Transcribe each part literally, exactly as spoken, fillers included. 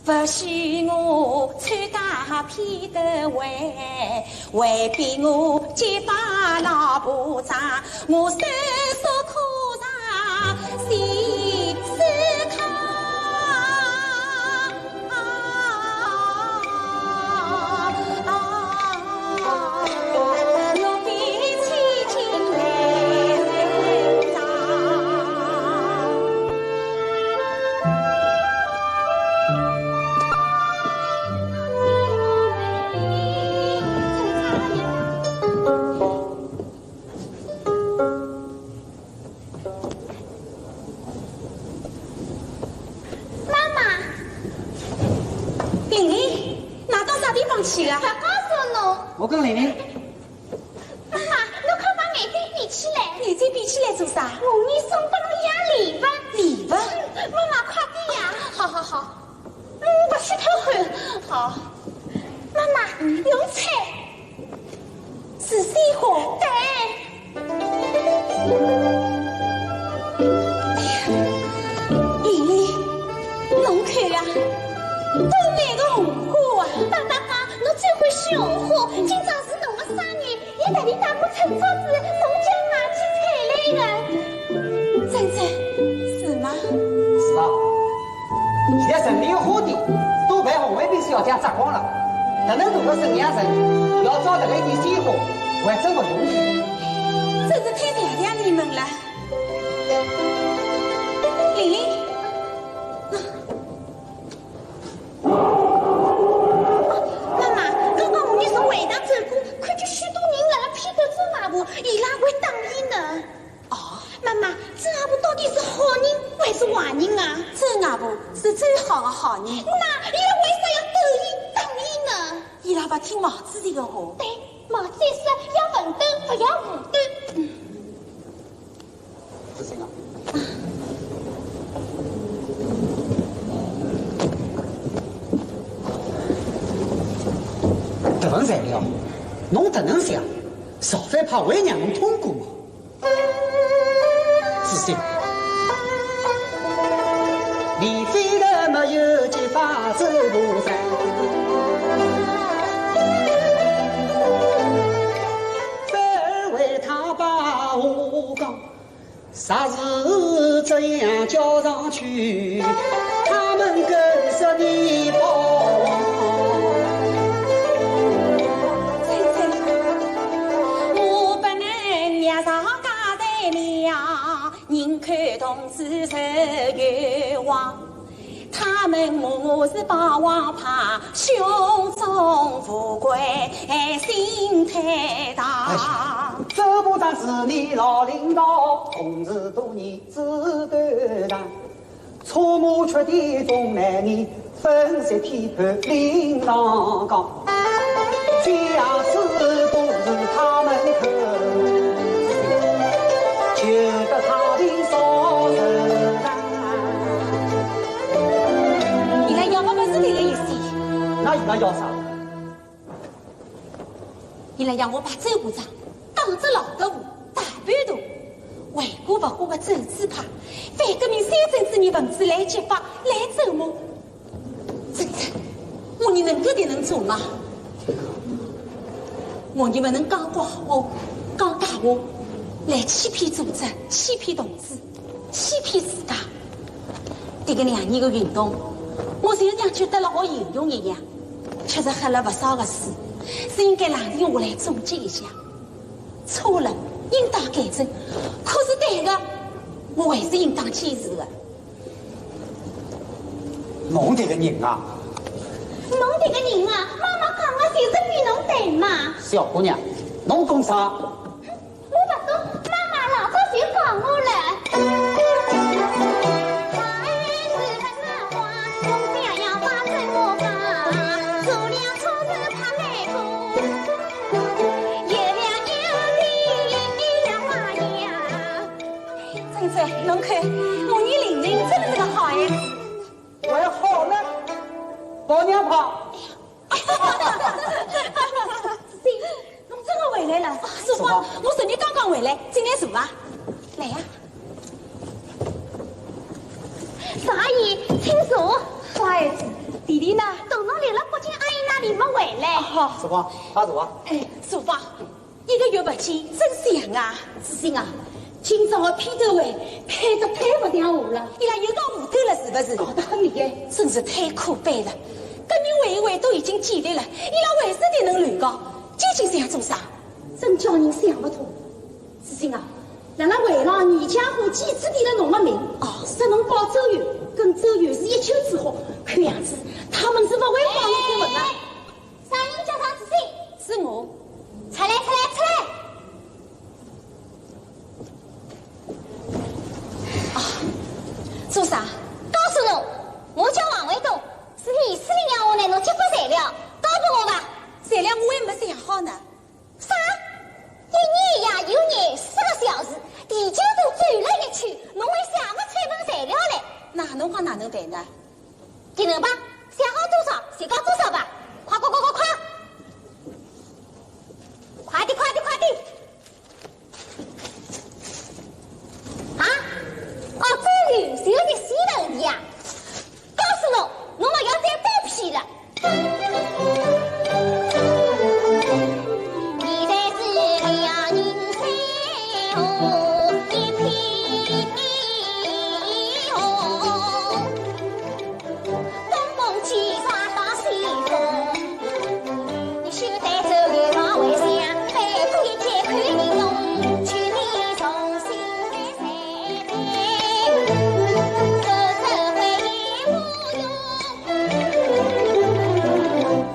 勿许我参加批斗会，违背我结拜老婆章，我手足可伤心思痛。妈妈，玲玲，㑚到啥地方去啊？勿告诉侬。我跟玲玲 妈妈，侬快把眼睛闭起来。眼睛闭起来做啥？我送拨侬一样礼物。礼物？嗯，妈妈，快点呀！好好好。嗯，勿许偷看。好。妈妈，侬猜。是鲜花。对。哎呀，玲玲，侬看呀，多美个红花啊！爸爸讲，侬最欢喜红花，今朝是侬个生日， 伊特地带我乘车子从郊外去采来的。真真，是吗？是啊，现在城里个花店都被红卫兵小将摘光了，哪能弄得沈阳城要找搿个一点鲜花，还真不容易。真是太谢谢你们了。玲玲，啊， 妈妈，刚刚我们从外头走过，看见许多人辣辣批斗做卖婆，伊拉会打伊呢。哦。妈妈，这阿婆到底是好人还是坏人啊？这阿婆是最好的好人。那伊拉为啥要斗伊、打伊呢？伊拉不听毛主席的话。对，毛主席说要文斗，不要武斗。嗯。 事情啊。迭份材料，侬迭能想，赵帆派会让侬通过吗？子信，李飞的没有结发子不在，反而为他把我讲。啥事这样叫上去，他们跟着你跑。我本人也上家在了，人口同志受冤枉。 他们骂我是霸王派，胸中富贵心太大。这不但是你老领导，同志多年志斗大，错误缺点总难免，分析批判领导讲。 这样子都是他们的，就得他的少人啊。伊拉要么不是这个意思。那伊拉要啥？伊拉要我把周部长当作老德武、大背头，为国不顾的政治派，反革命三政治人分子来揭发、来折磨。 真的，我你能够的能做吗？我你们能讲国话、讲大话，来欺骗组织、欺骗同志、欺骗自家。这个两年的运动，我就像觉得了好英雄一样，确实喝了不少的水，是应该冷静下来总结一下。错了，应当改正；可是对的，我还是应当坚持的。 侬这个人啊！侬这个人啊，妈妈讲的就是比侬对嘛。小姑娘，侬懂啥？我不懂，妈妈老早就讲我了。 珍珍，侬看，我伲玲玲真的是个好孩子。还好呢，宝娘炮。侬真的回来了？淑芳，我昨日刚刚回来，进来坐啊。来呀。大阿姨，请坐。啥孩子？弟弟呢？等侬留了北京，阿姨那里没回来。哦。淑芳，快坐啊。哎，淑芳， 一个月不见，真像啊。子欣啊，今朝的批斗会开得太不像话了。伊拉又到武斗了，是不是？搞得很厉害。真是太可悲了。革命委员会都已经建立了，伊拉为啥体能乱搞？究竟想做啥？真叫人想不通。子欣啊，辣辣会浪，倪家伙几次提了侬的名，哦，说侬保周游，跟周游是一丘之貉，看样子他们是不会放侬过的。 啥人叫啥子事？是我。出来，出来，出来！啊，做啥？告诉侬，我叫王卫东，是你四零幺号呢，侬接过材料，交拨我吧。材料我还没写好呢。啥？一年也有廿四个小时，地球都转了一圈，侬还写勿出一份材料来？哪能讲哪能办呢？ 搿能吧，想好多少就交多少吧，快快快快快！快点快点快点！啊？哦，周游是有点心疼的呀。告诉侬，侬勿要再包庇了。现在是两人山河一片红。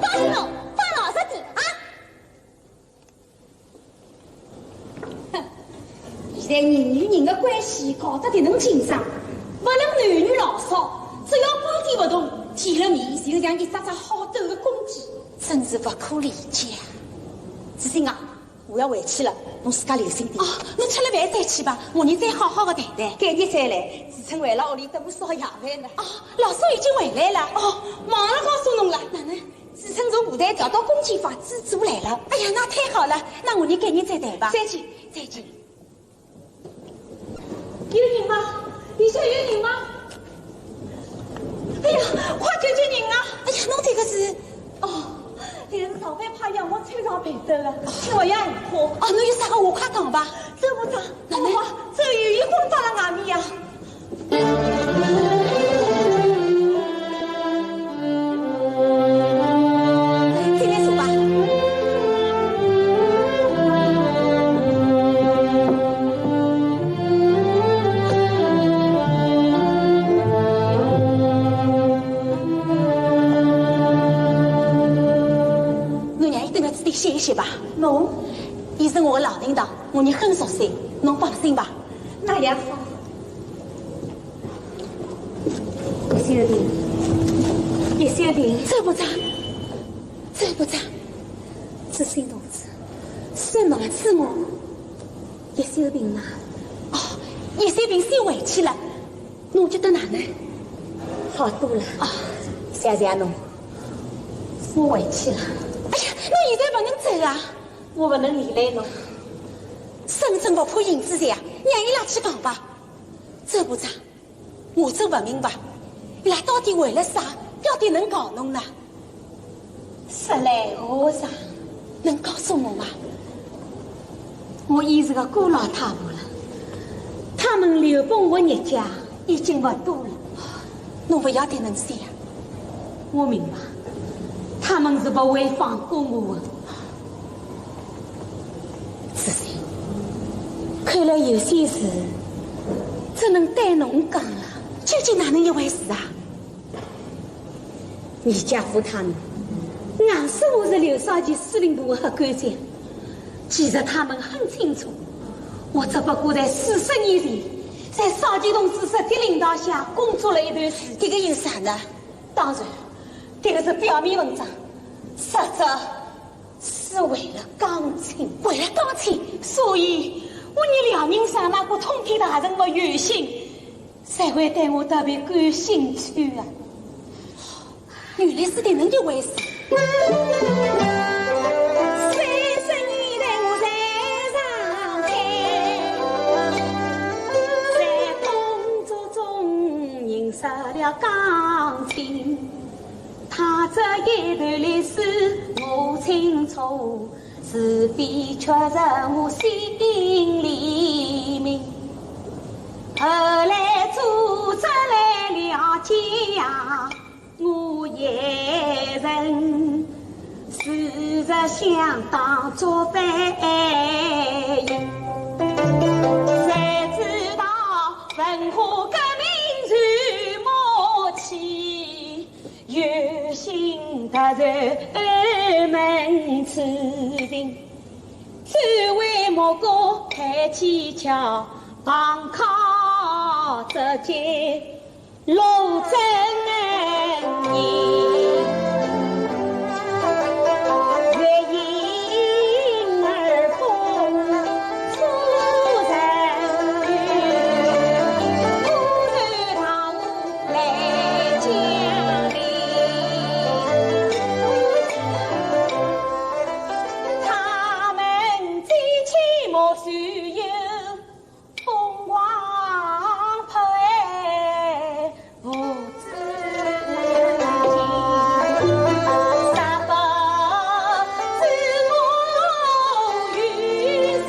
告诉侬，放老实点啊！ 哼，现在人与人的关系搞得迭能紧张，勿论男女老少，只要观点勿同，见了面就像一只只好斗的公鸡。真是不可理解啊！子欣啊，我要回去了，侬自家留心点。哦，侬吃了饭再去吧，我伲再好好的谈谈。改日再来，子琛回了屋里等我烧夜饭呢。哦，老叔已经回来了。哦，忘了告诉侬了。哪能？ 子琛从舞台调到公检法制做来了。哎呀，那太好了，那我伲改日再谈吧。再见，再见。有人吗？里向有人吗？哎呀，快救救人啊！哎呀，侬迭个是……哦，迭个是造反派要我穿上被斗了，请勿要害怕。哦，侬有啥个话快讲吧。周部长，哪能？我周游已经昏摆辣外面呀。进来坐吧。侬让伊蹲辣此地歇一歇吧。侬？伊是我的老领导，我伲很熟悉，侬放心吧。那也好。 叶小平，叶小平。周部长，周部长。知县同志，什么？是我。叶小平嘛。哦，叶小平先回去了，侬觉得哪能？好多了。哦。谢谢侬。我回去了。哎呀，侬现在不能走啊！我不能离开侬。生生不怕影子斜，让伊拉去讲吧。周部长， 我真不明白，伊拉到底为了啥要点能搞侬呢？说来话长，能告诉我吗？我已是个孤老太婆了，他们留拨我日脚已经不多了。侬不要点能想啊。我明白，他们是不会放过我的。 子信，看来有些事只能对侬讲了。究竟哪能一回事啊？你姐夫他们硬说我是刘少奇司令部的黑狗精，其实他们很清楚，我只不过在四十年前，在少奇同志实际领导下工作了一段时间。这个有啥呢？当然，这个是表面文章，实则 是为了讲清。为了讲清？所以，我伲两人上那个通天大人的有心，才会对我特别感兴趣啊。原来是这能一回事。三十年代我在上海，在工作中认识了江青。 他这一段历史我清楚，是非曲折我心里明。后来作者来了解呀，我也认，事实相当作反应。谁知道文化革命就末期， 有心得罪二门之情，只为目光太计较，旁敲侧击，路真人。月影儿风初入，忽然大雾 来降临。他们激起莫须有疯狂派，无知情，杀伐之我于斯。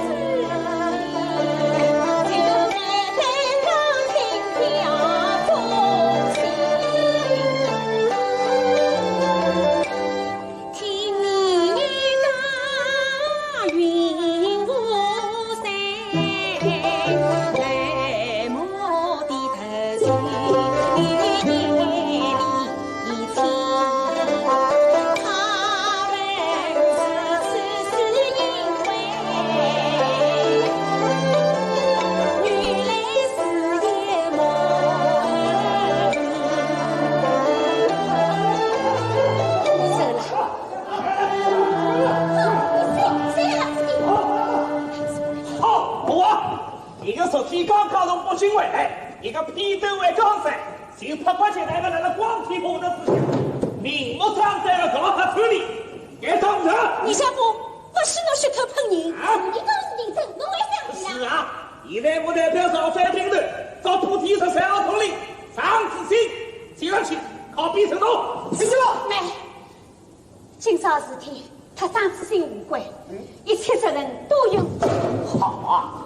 好，我，一个说天刚刚从北京回来，一个披头还刚才， 就拍拍进来个那个光天化日之下，明目张胆的搞黑势力，该当然。你先不，不是我血口喷人。啊？你告诉你，怎么回事呀？是啊，现在我代表造反兵团，找部队十三号统领张子欣，接上去，拷贝承诺。是了。没，今朝事体，他张子欣无关，嗯。一切责任都由……好啊，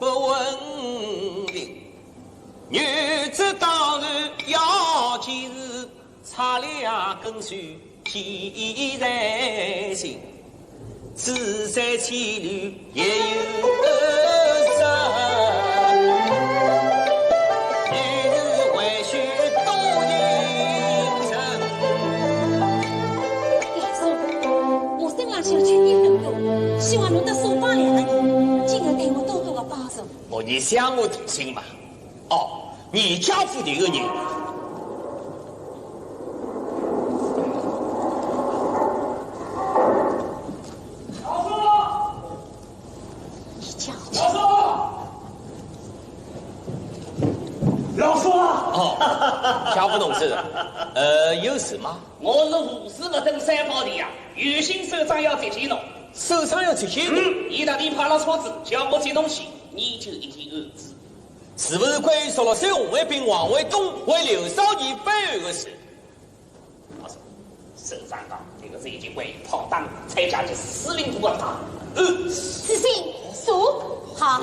插了根须系在心，自在千里也有伤。女子为须多情深。老叔，我身浪向缺点很多，希望侬搭书房两个人，今后对我多多个帮助。哦，你想我的心嘛。 哦，你家府里的人。老叔！你家府……老叔！老叔啊！哦，家府同志，呃，有事吗？我是无事勿登三宝殿呀，有信首长要接见侬。首长要接见侬？嗯，伊特地派了车子叫我接侬去，你就一听儿子。 是不是关于十六岁红卫兵王卫东为刘少奇报案的事？老叔，首长讲，这个是已经关于炮弹拆解及司令部的大案。呃，是信，属好。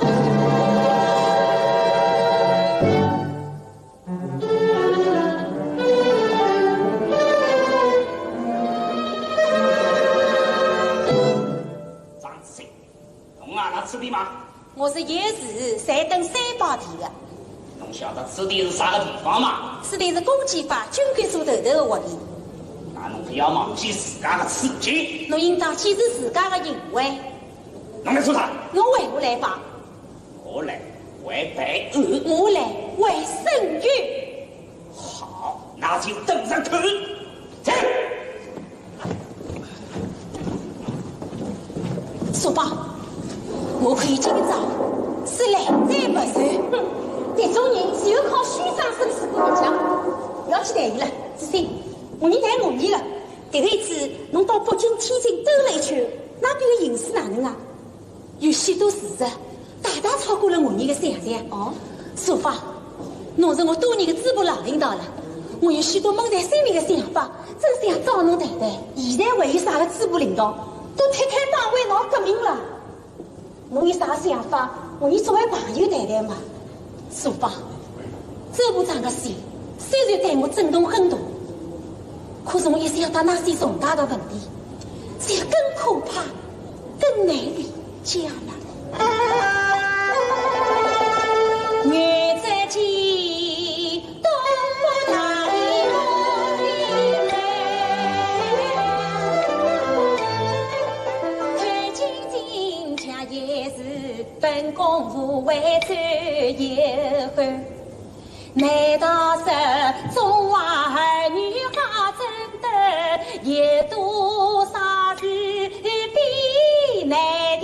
张子信，侬阿拉此地吗？ 我是有事才登三宝殿的。侬晓得此地是啥个地方吗？此地是公检法军管所头头的屋里。那侬不要忘记自家的处境。侬应当记住自家的行为。侬来做啥？侬为何来访？我来，为办案。我来，为伸冤。 好，那就等着看。走。叔伯，我看伊今朝是来者不善。哼，这种人只有靠虚张声势过日脚。不要去谈伊了，子信，我们谈我们的。迭个一次，侬到北京、天津兜了一圈，那边的形势哪能啊？ 有许多事实，大大超过了我们的想象。哦？叔伯，侬是我多年的支部老领导了，我有许多闷在心里的想法，真想找侬谈谈。现在还有啥个支部领导，都脱胎帮会闹革命了。侬有啥想法，我们作为朋友谈谈嘛。 叔伯，周部长的死虽然对我震动很大，可是我一想到那些重大的问题，就更可怕、更难理解了。本宫无为最有后，难道是中华儿女好争得，有多少是避难的？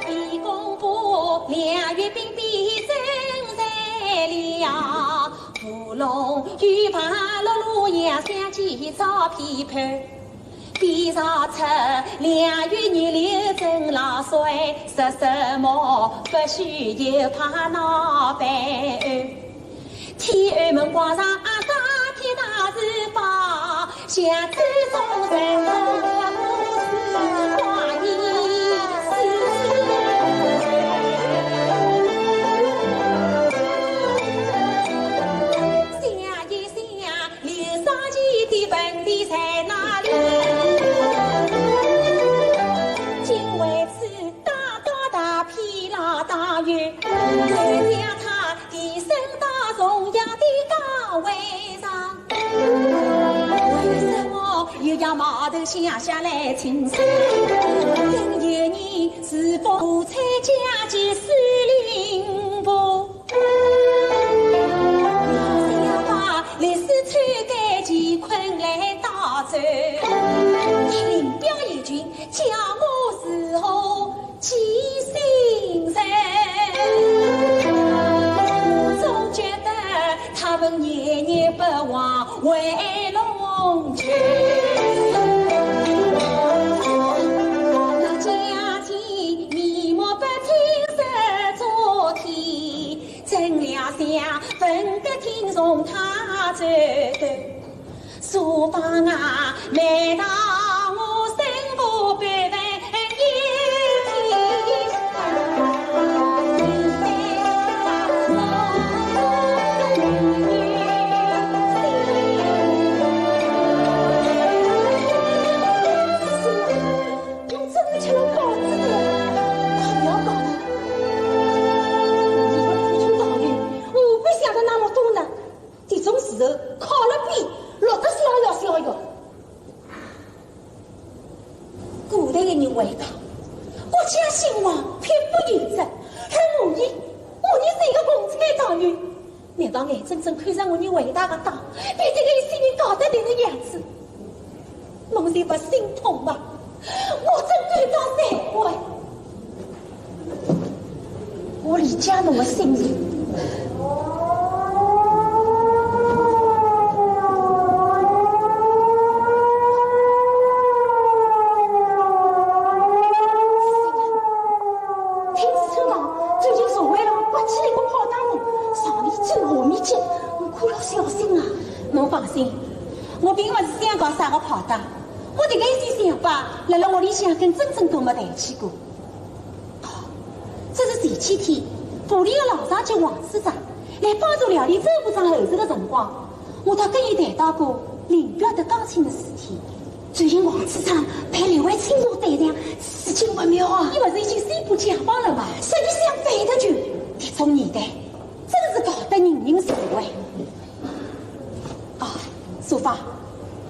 已公布两月兵变征在了， 乌龙与白鹿洛阳相继遭批判，比照出两月日流征老衰，说什么不许有怕闹翻。天安门广场啊，大批大字报， 为什么又要矛头向下来请示？更有人是否参加及司令部？想要把历史篡改乾坤来倒转，林彪已经叫我如何 几心人，我总觉得他们念念不忘回龙泉。那家境面目不清色昨天，怎料想文革听从他走的。 书房啊，每当我身无百万回答。国家兴亡，匹夫有责，而我呢，我呢是一个共产党员。难道眼睁睁看着我呢伟大个党，被这个一些人搞得迭个样子，侬就勿心痛吗？我真感到惭愧。我理解侬个心情。 听说啊，最近社会浪刮起来个炮弹哦，上面尖下面尖，侬可要小心啊。侬放心，我并勿是想搞啥个炮弹，我迭个一些想法，辣辣屋里向跟曾曾都没谈起过。哦，这是前几天，部里个老上级王处长来帮助料理周部长后事个辰光，我搭跟伊谈到过林彪搭江青个事体。 最近王处长陪刘慧卿做对象，事情不妙啊。伊勿是已经宣布解放了吗？实际上反的就，迭种年代，真是搞得人人受惠。啊，苏芳，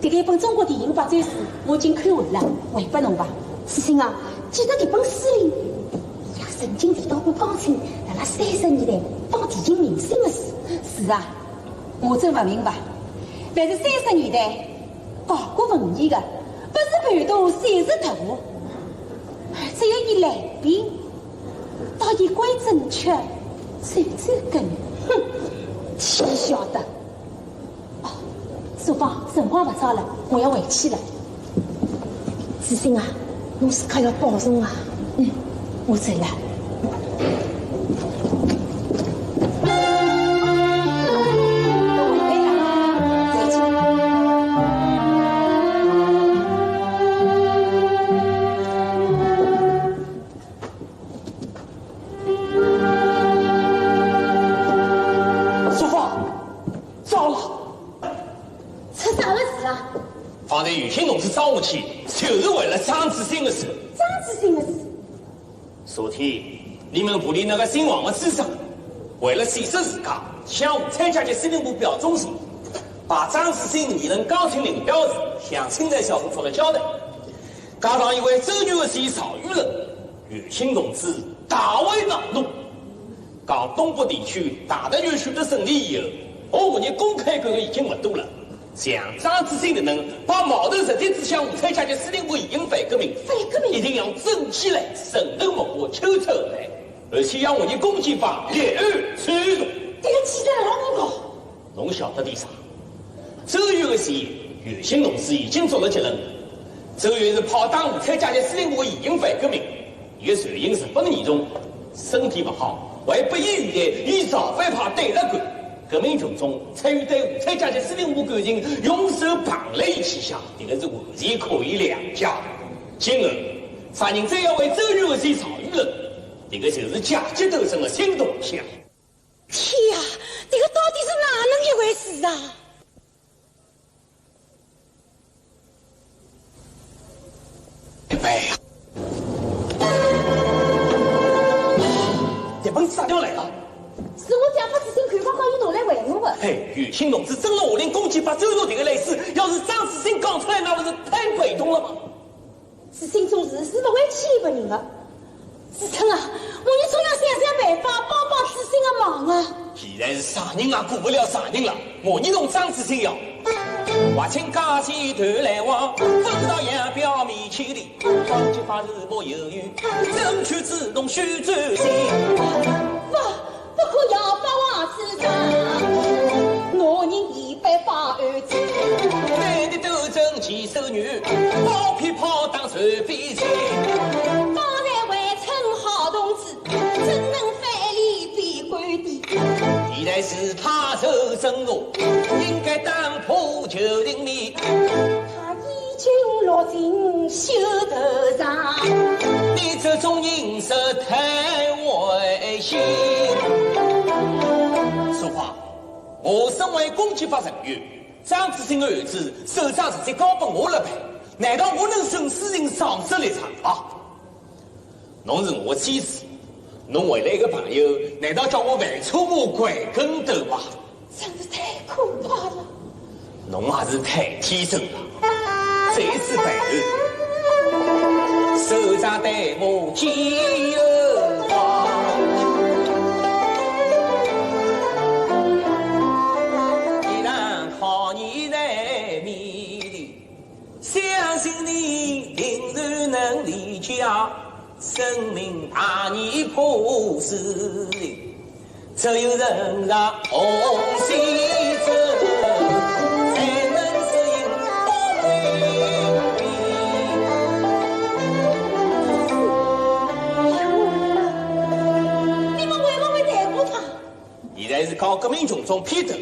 迭个一本中国电影八九十，我已经看完了，还拨侬吧。志新啊，记得迭本书里，伊也曾经提到过江青，辣辣三十年代帮电影明星的事。是啊，我真勿明白，凡是三十年代 搞过文艺的，勿是盘大就是大户，只有伊来宾，倒衣冠整齐，走走跟，哼，天晓得。哦，苏芳，辰光勿早了，我要回去了。志新啊，侬自家要保重啊。嗯。 我走了。苏芳，糟了！出啥个事啊？方才有心同志找我去，就是为了张志新的事。张志新的事？ 昨天，你们部里那个姓王的处长，为了显示自家向无产阶级司令部表忠心，把张志新议论江青林彪的事向钦差小组做了交代，加上一位周瑜的事赵玉仁，有心同志大为恼怒。讲东北地区大夺权取得胜利以后， 我们公开讲的已经勿多了，像张志新的人，把矛头直接指向无产阶级司令部已经反革命，反革命一定要整起来，承认没过，求出来，而且要我们公检法立案起诉。这个记者老公公，侬晓得点啥？周瑜的事，有心同志已经做了结论，周瑜是炮打无产阶级司令部已经反革命， 伊个罪行十分严重，身体勿好，还拨医院里与造反派对了干，革命群众出于对无产阶级司令部感情，用手碰了伊几下，这个是完全可以谅解。今后，啥人再要为周瑜的事造舆论，这个就是阶级斗争的新动向。 天呀，这个到底是哪能一回事啊？哎呀，这本啥料来了？是我叫法子请看报告一同来回我的。嘿，有心同志真的下令攻击法周瑜这个类似，要是张志新讲出来，那不是太被动了吗？ 志新总是是不会欺负人的。志春啊，我们总要想想办法帮帮志新的忙啊。现在是啥人也顾不了啥人了，我们同张志新要。划清界限断来往，分道扬镳面千里，攻击法是没犹豫，争取主动许主席。不， 不可要法外之法，拿人一百八二子。反对斗争几十年，包庇炮弹随便谁。方才还称好同志，怎能反理变鬼的？现在是他受整合，应该打破旧定力。 他已经落进修道场。你这种人设太危险。苏芳，我身为攻击法成员，张志新的案子，首长直接交拨我来办，难道我能顺私情上司立场啊？ 侬是我妻子，侬为了一个朋友，难道叫我犯错误跪跟头吗？真是太可怕了。侬也是太天真了。这一次办案，手掌对我几有光。一旦靠你在面前，相信你定然能理解，生命大义破事的。 只有人若奉献者，才能适应风雨。你们为什么会带过他？现在是搞革命群众批斗，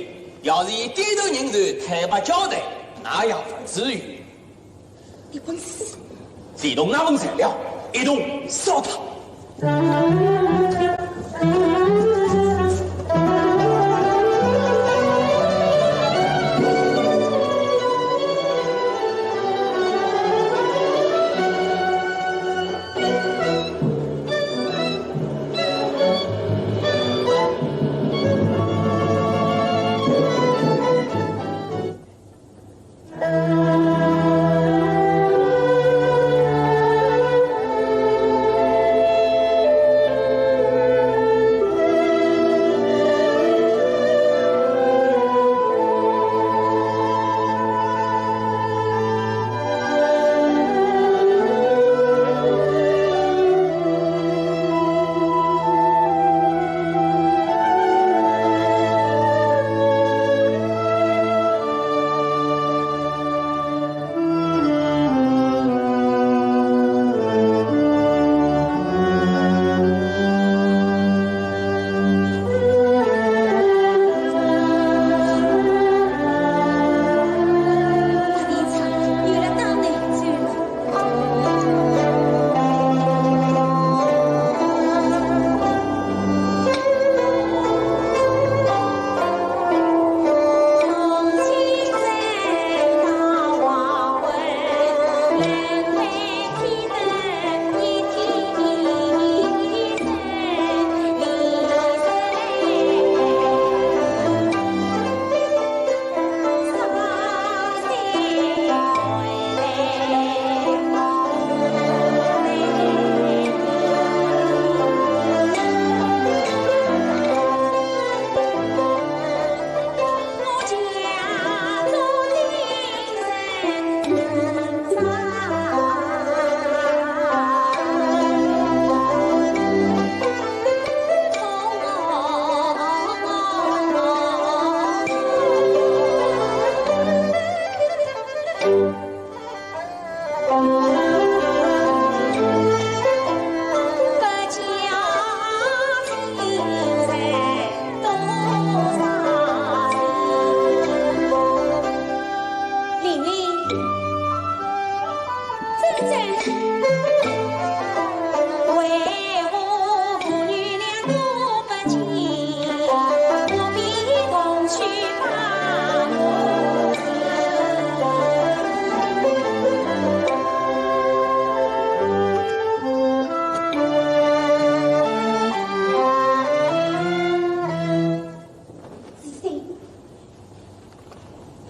要是伊点头认罪，坦白交代，那也不至于。 你放肆！提动那份材料，一同烧掉。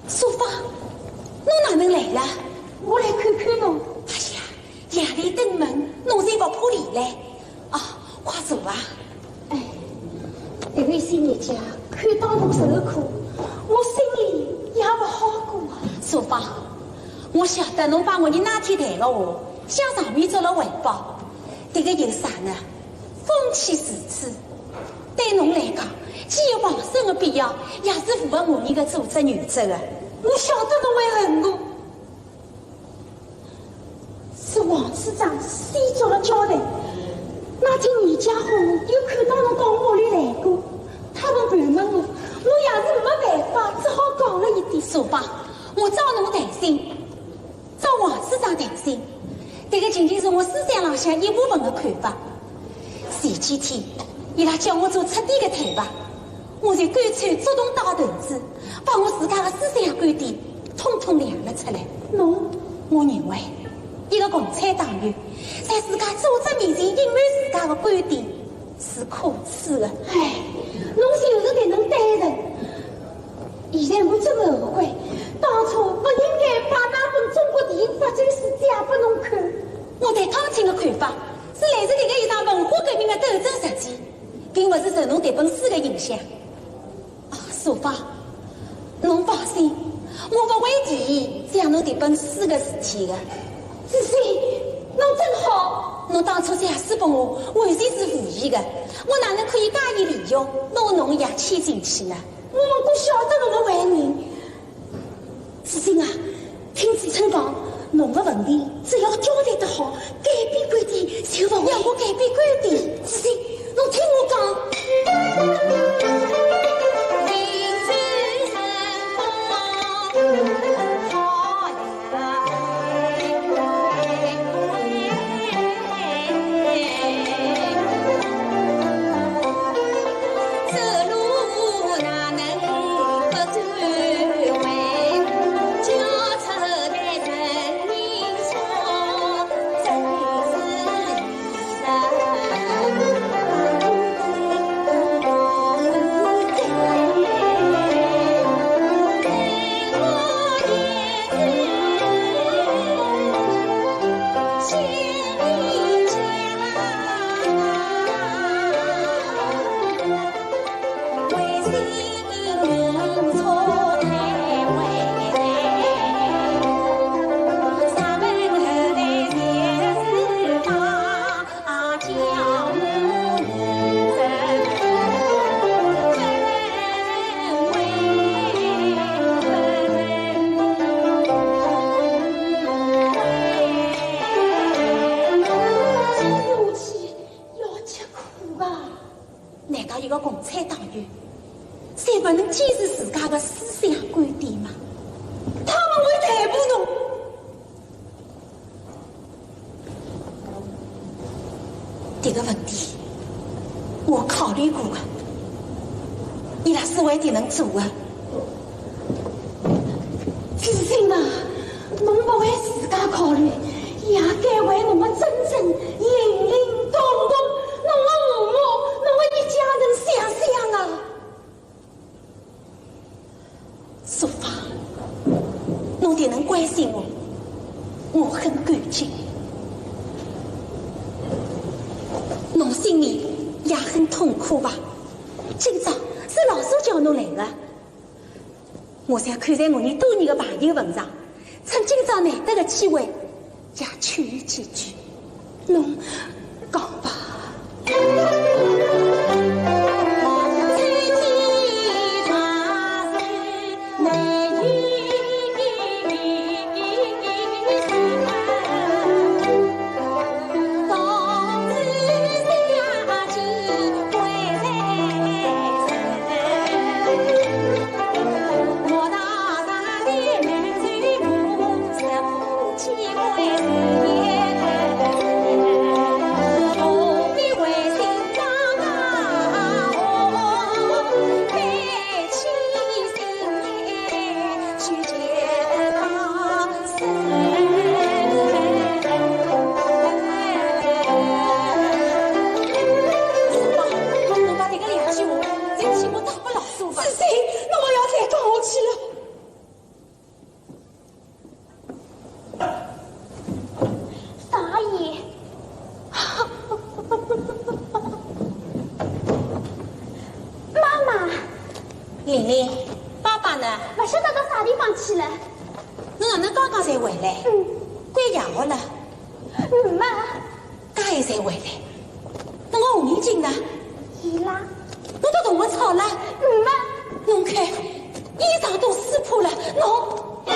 淑芳，侬哪能来了？我来看看侬。哎呀，夜里登门，侬才勿怕雷来？啊，快坐啊。哎，迭个一歇日脚，看到侬受苦，我心里也勿好过啊。淑芳，我晓得侬帮我伲那天谈个话，向上面做了汇报。迭个有啥呢？风气如此，对侬来讲，既有防身个必要，也是符合我伲个组织原则个。我晓得侬会恨我。 是王处长先做了交代，那天倪家伙又看到侬到我屋里来过，他们盘问我，我也是没办法，只好讲了一点。淑芳，我照侬谈心，照王处长谈心，迭个仅仅是我思想浪向一部分个看法。前几天，伊拉叫我做彻底个坦白，我就干脆主动打头子，把我自家个思想观点统统亮了出来。侬？我认为，一个共产党员在自家组织面前隐瞒自家个观点是可耻个。哎，侬就是迭能单纯。现在我真后悔，当初勿应该把那本《中国电影发展史》借拨侬看。我对钢琴的看法是来自搿个一场文化革命的斗争实践，并勿是受侬迭本书的影响。啊，淑芳，侬放心，我勿会提起像侬迭本书的事体的。子欣，侬真好。侬当初借书拨我，完全是无意的，我哪能可以介意利用，拿侬也牵进去呢？我们不晓得侬的为人。 子欣啊，听子琛讲，侬个问题只要交代得好，改变观点就勿会。让我改变观点？子欣，侬听我讲。要吃苦啊！难道一个共产党员，就勿能坚持自家的思想观点吗？他们会逮捕侬。 迭个问题，我考虑过的，伊拉是会迭能做的。子欣啊，侬勿为自家考虑，也该为侬的曾曾、玲玲、彤彤，侬的父母，侬的一家人想想啊。 淑芳，侬迭能关心我，我很感激。侬心里也很痛苦吧？今朝是老师叫侬来的，我想看在我们多年的朋友份上，趁今朝难得的机会， 也劝伊几句。侬讲吧。子欣，侬勿要再讲下去了。 少爷。妈妈。玲玲，爸爸呢？勿晓得到啥地方去了。侬哪能刚刚才回来？嗯。关夜学了？嗯嘛。 介晚才回来，侬个红领巾呢？伊拉。侬个同学吵了？嗯嘛。侬看，衣裳都撕破了，侬。是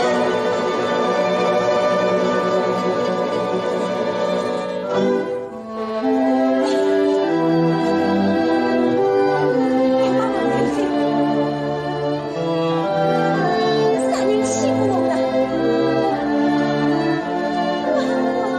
啥人欺负侬的？妈妈。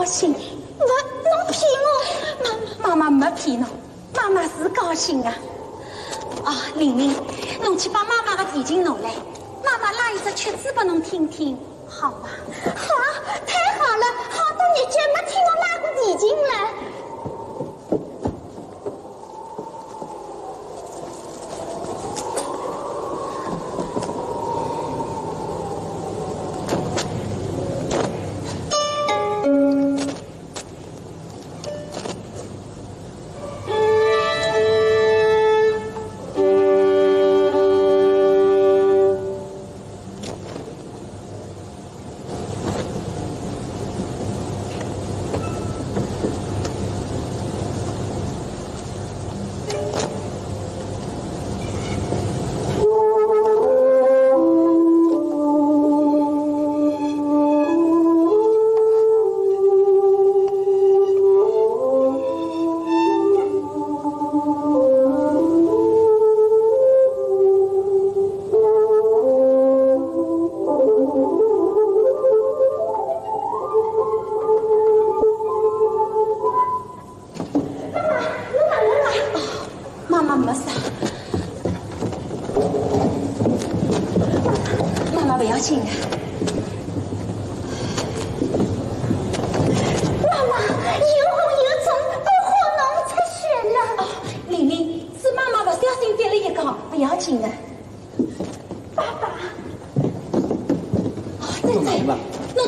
心，我，侬骗我。妈妈，妈妈没骗侬，妈妈是高兴啊。啊，玲玲，侬去把妈妈的提琴弄来，妈妈拉一只曲子拨侬听听，好吗？好，太好了，好多日脚没听侬拉过提琴了。 妈妈没事。妈妈，不要紧的。妈妈，又红又肿，都红脓出血了。哦，玲玲，是妈妈不小心跌了一跤，不要紧的。爸爸。哦，珍珍，侬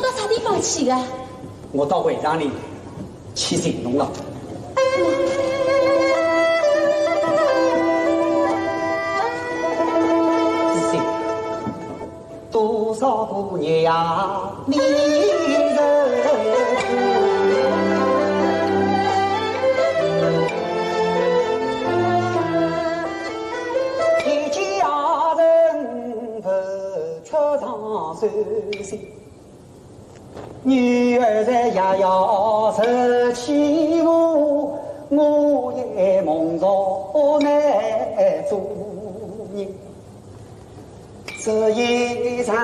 到啥地方去的？我到会场里 去寻侬了。是，多少个日夜呀，你人一家人不出长寿心。 女儿在夜夜思起我，我也梦着难做人。这一场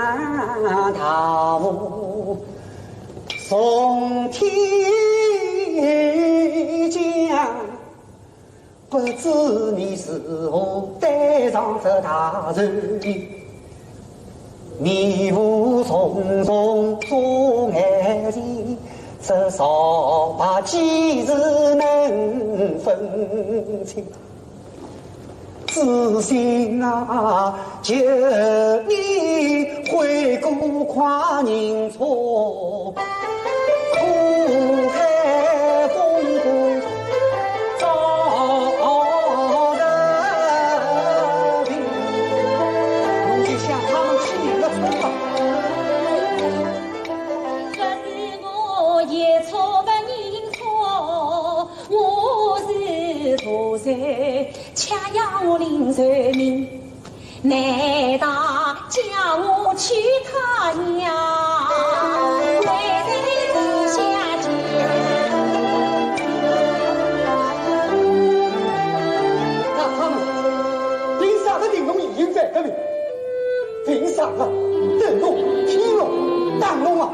大雾从天降， 不知你是否带上这大寿衣，迷雾重重遮眼前，这朝白几时能分清？知心啊，求你回过快人车。 苦海风波照人平。我就向他们去迎个春吧。说是我也错不认错，我是错在恰要我临寿命。 难道叫我去看呀？为谁是下贱？那他们凭啥个定侬已经在这里？凭啥个？等侬、骗侬、打侬啊？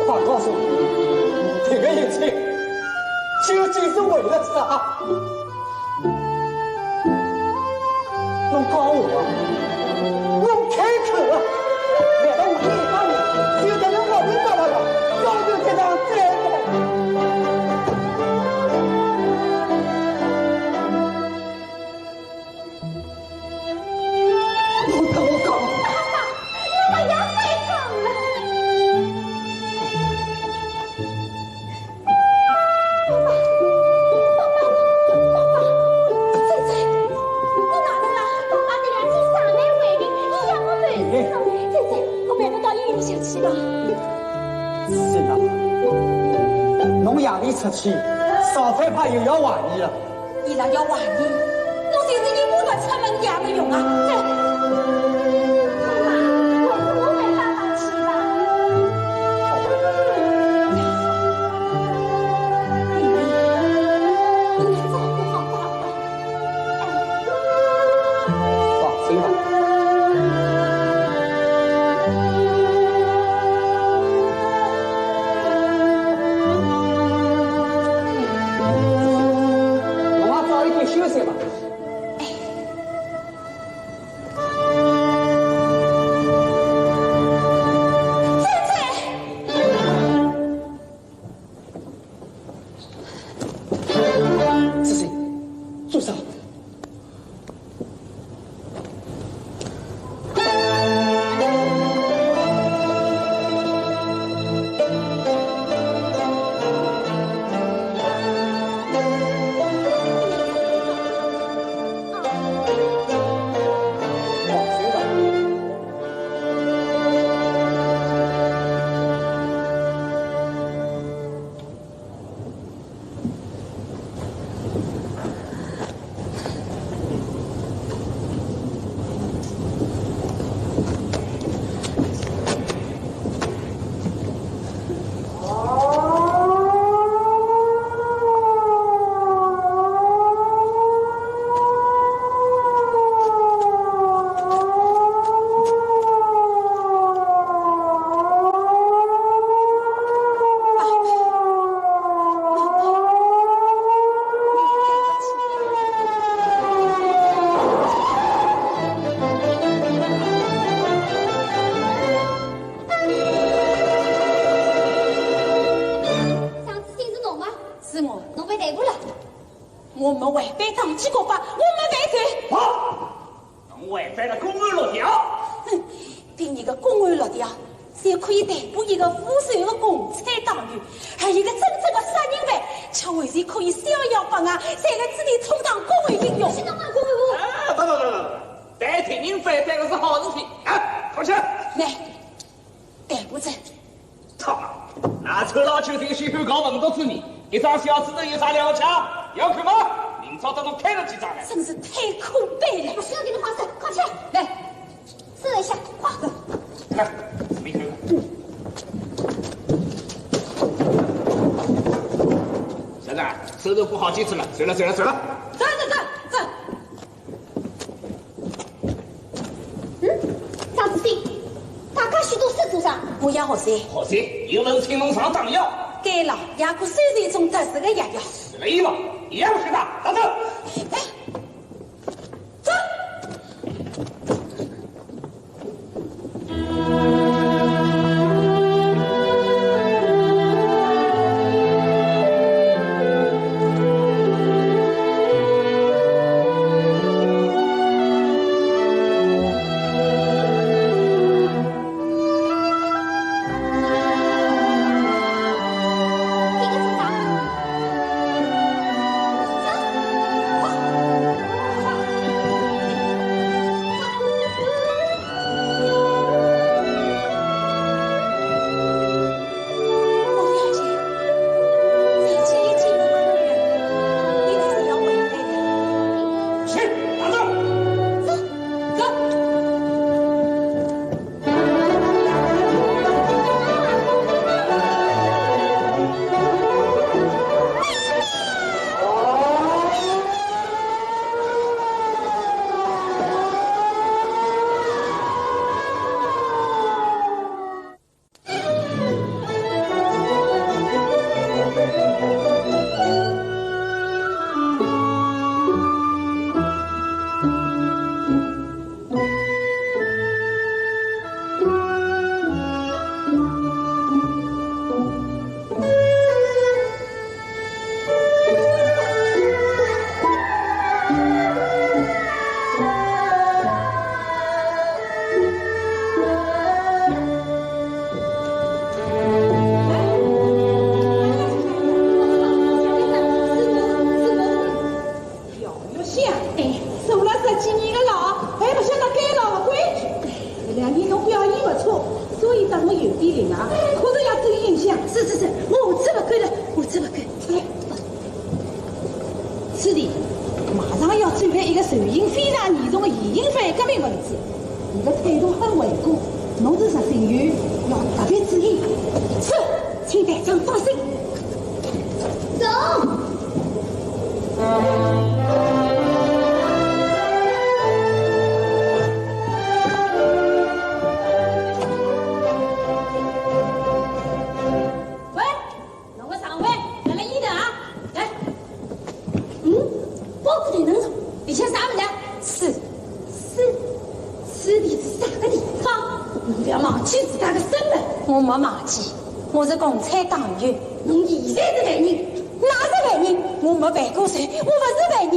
快告诉我，这个一切究竟是为了啥？ 侬讲我啊，侬开口啊，难道我一家人就在侬屋里待牢了，早就这样走了？侬听我讲。爸爸，我们要回城了。 爸爸，爸爸，爸爸，珍珍，你哪能了？爸爸那两天伤寒胃病，你要我没事了。珍珍，我陪侬到医院里向去吧。是啊，侬夜里出去，早晚怕又要怀疑了。伊拉要怀疑，侬就是一步步出门也没用啊。走。妈妈，我，我陪爸爸去吧。 放心吧。我们违背党纪国法，我们犯罪。好，侬违背了公安六条。哼，凭你个公安六条，就可以逮捕一个无罪的共产党员，而一个真正的杀人犯，却完全可以逍遥法外，在我此地充当公安英雄。是个公安。啊，等等等等等等，犯罪人犯罪个是好事体啊，快去。来， 逮捕者。操！那臭老九这个小鬼搞文革主义，一张小纸头有啥了不起啊？要看吗？明朝当中开了几张来。真是太可悲了。不是要给你放手，快去。来，试一下，快。看，怎么一看？现在手头不好几次了，走了，走了，走了。走，走，走，走。 嗯，张子信，大家许多事做啥？我要学习。学习？有人请侬上当了。该老爷可算是一种特殊的药药。死了一个，也不许打，打走。哎，走。 哟哟，想，哎，坐了十几年的牢，还不晓得该牢的规矩。哎，这两年侬表现不错，所以搭侬有点灵啊，可是要注意影响。是是是，我这么看了，我这么看。哎，此地马上要展开一个罪行非常严重的现行犯革命分子，伊的态度很顽固，侬是执行员，要特别注意。是，请台长放心。 走。喂，弄个上位，来了一个啊，来。嗯，报纸里能说，里向啥物事啊？是，是，此地是啥个地方？侬不要忘记自家个身份。我没忘记。 我是共产党员。侬现在是犯人。哪是犯人？我没犯过罪，我不是犯人。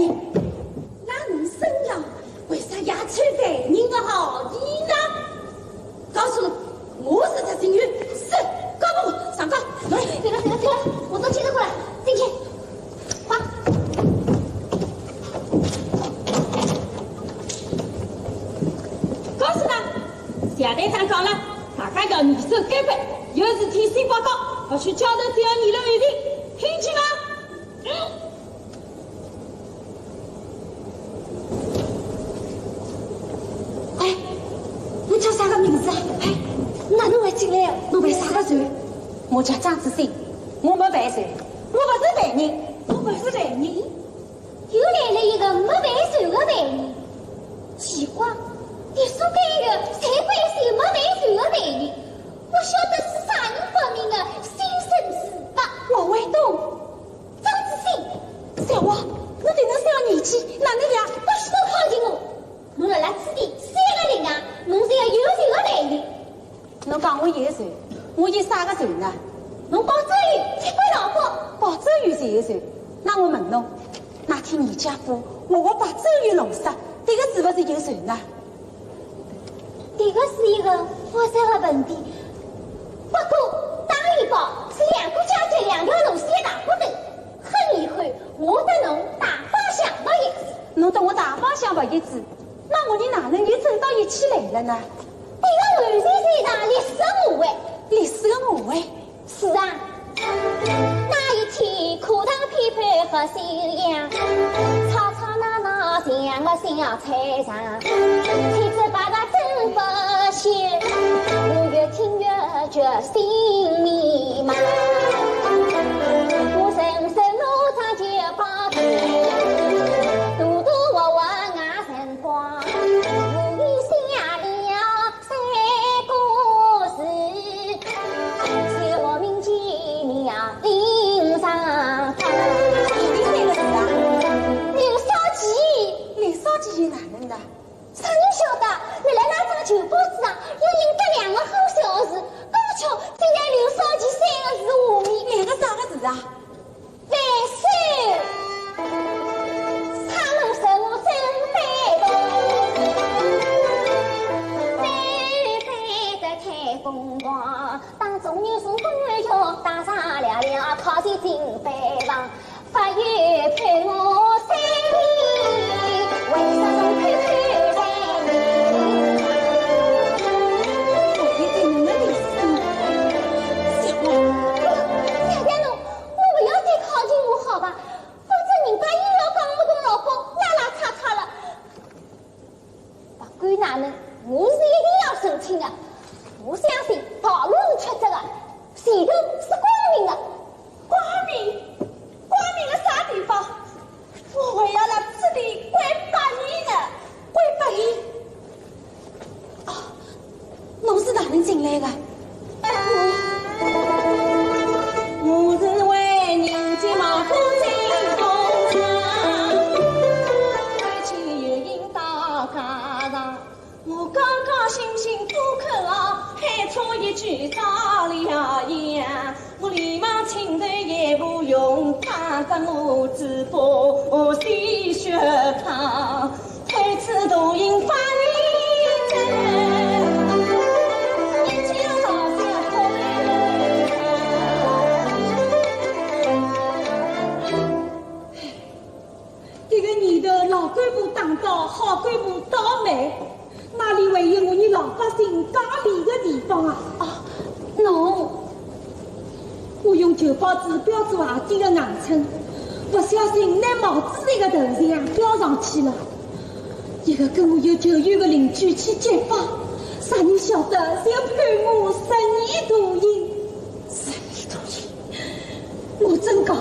那侬身上为啥要穿犯人的好衣呢？告诉侬，我是执行员，是，告诉我，上告。来，对了，对了，对了，我都听得过来，进去。 快！告诉他，谢台长讲了，大家要严守戒备，有事体先报告，不许交头接耳，议论有情，听见吗？嗯。哎，侬叫啥个名字啊？哎，哪能会进来啊？侬犯啥个罪？我叫张子欣，我没犯罪，我不是犯人，我不是犯人。 又来了一个没犯罪的犯人。奇怪，别墅该个侪关心没犯罪的犯人，不晓得是啥人发明的新生死法。王卫东，张子欣，小王，侬哪能小年纪，哪能样？不许侬靠近我！侬辣辣此地三个零啊，侬是个有罪的犯人。 侬讲我有罪，我有啥个罪呢？侬保周瑜结婚老婆。保周瑜就有罪，那我问侬，那天严家府，我我把周瑜弄杀，迭个是勿是有仇呢？迭个是一个复杂的问题。不过，打一炮是两个将军两条路线打不得，很遗憾，我搭侬大方向勿一致。侬搭我大方向勿一致，那我伲哪能又走到一起来了呢？迭个完全是一场历史的误会。历史的误会？ 是啊，那一天课堂批判和修养，吵吵闹闹像个小菜场，七嘴八舌真不休，我越听越觉心迷茫。我深深我早就把头，独独我我眼神光，我一想了 三个字，是我名叫林上。啥个三个字啊？刘少奇。刘少奇又哪能的？啥人晓得，辣辣那张旧报纸上，要印得两个好小字，刚巧就在刘少奇三个字下面。两个啥个字啊？ 万岁！他们说我真被动，被被得太疯狂，当中有时官员打上了了，考试进班房，法院判我三年，为啥要判判三年？我一定能力死。小王，小王侬，侬勿要再靠近我好吧？ 否则人家又要讲我同老伯拉拉扯扯了。不管哪能，我是一定要澄清的。我相信道路是曲折的，前途是光明的。光明？光明了啥地方？我还要辣此地关八年呢，关八年。 哦，侬是哪能进来的？我是为人家忙不进工厂，而且又引到家上。我刚刚醒醒不肯啊，喊出一句着了呀。 我连忙请罪也无用，他让我只不洗血汤，推辞都因法律责，你就老实说。这个年头，老干部当道，好干部倒霉。 哪里还有我伲老百姓讲理的地方啊？哦，侬。我用旧报纸标做鞋底的尺寸，不小心拿毛主席的头像标上去了。一个跟我有仇怨的邻居去揭发，啥人晓得就判我十年徒刑。十年徒刑？ 我真讲，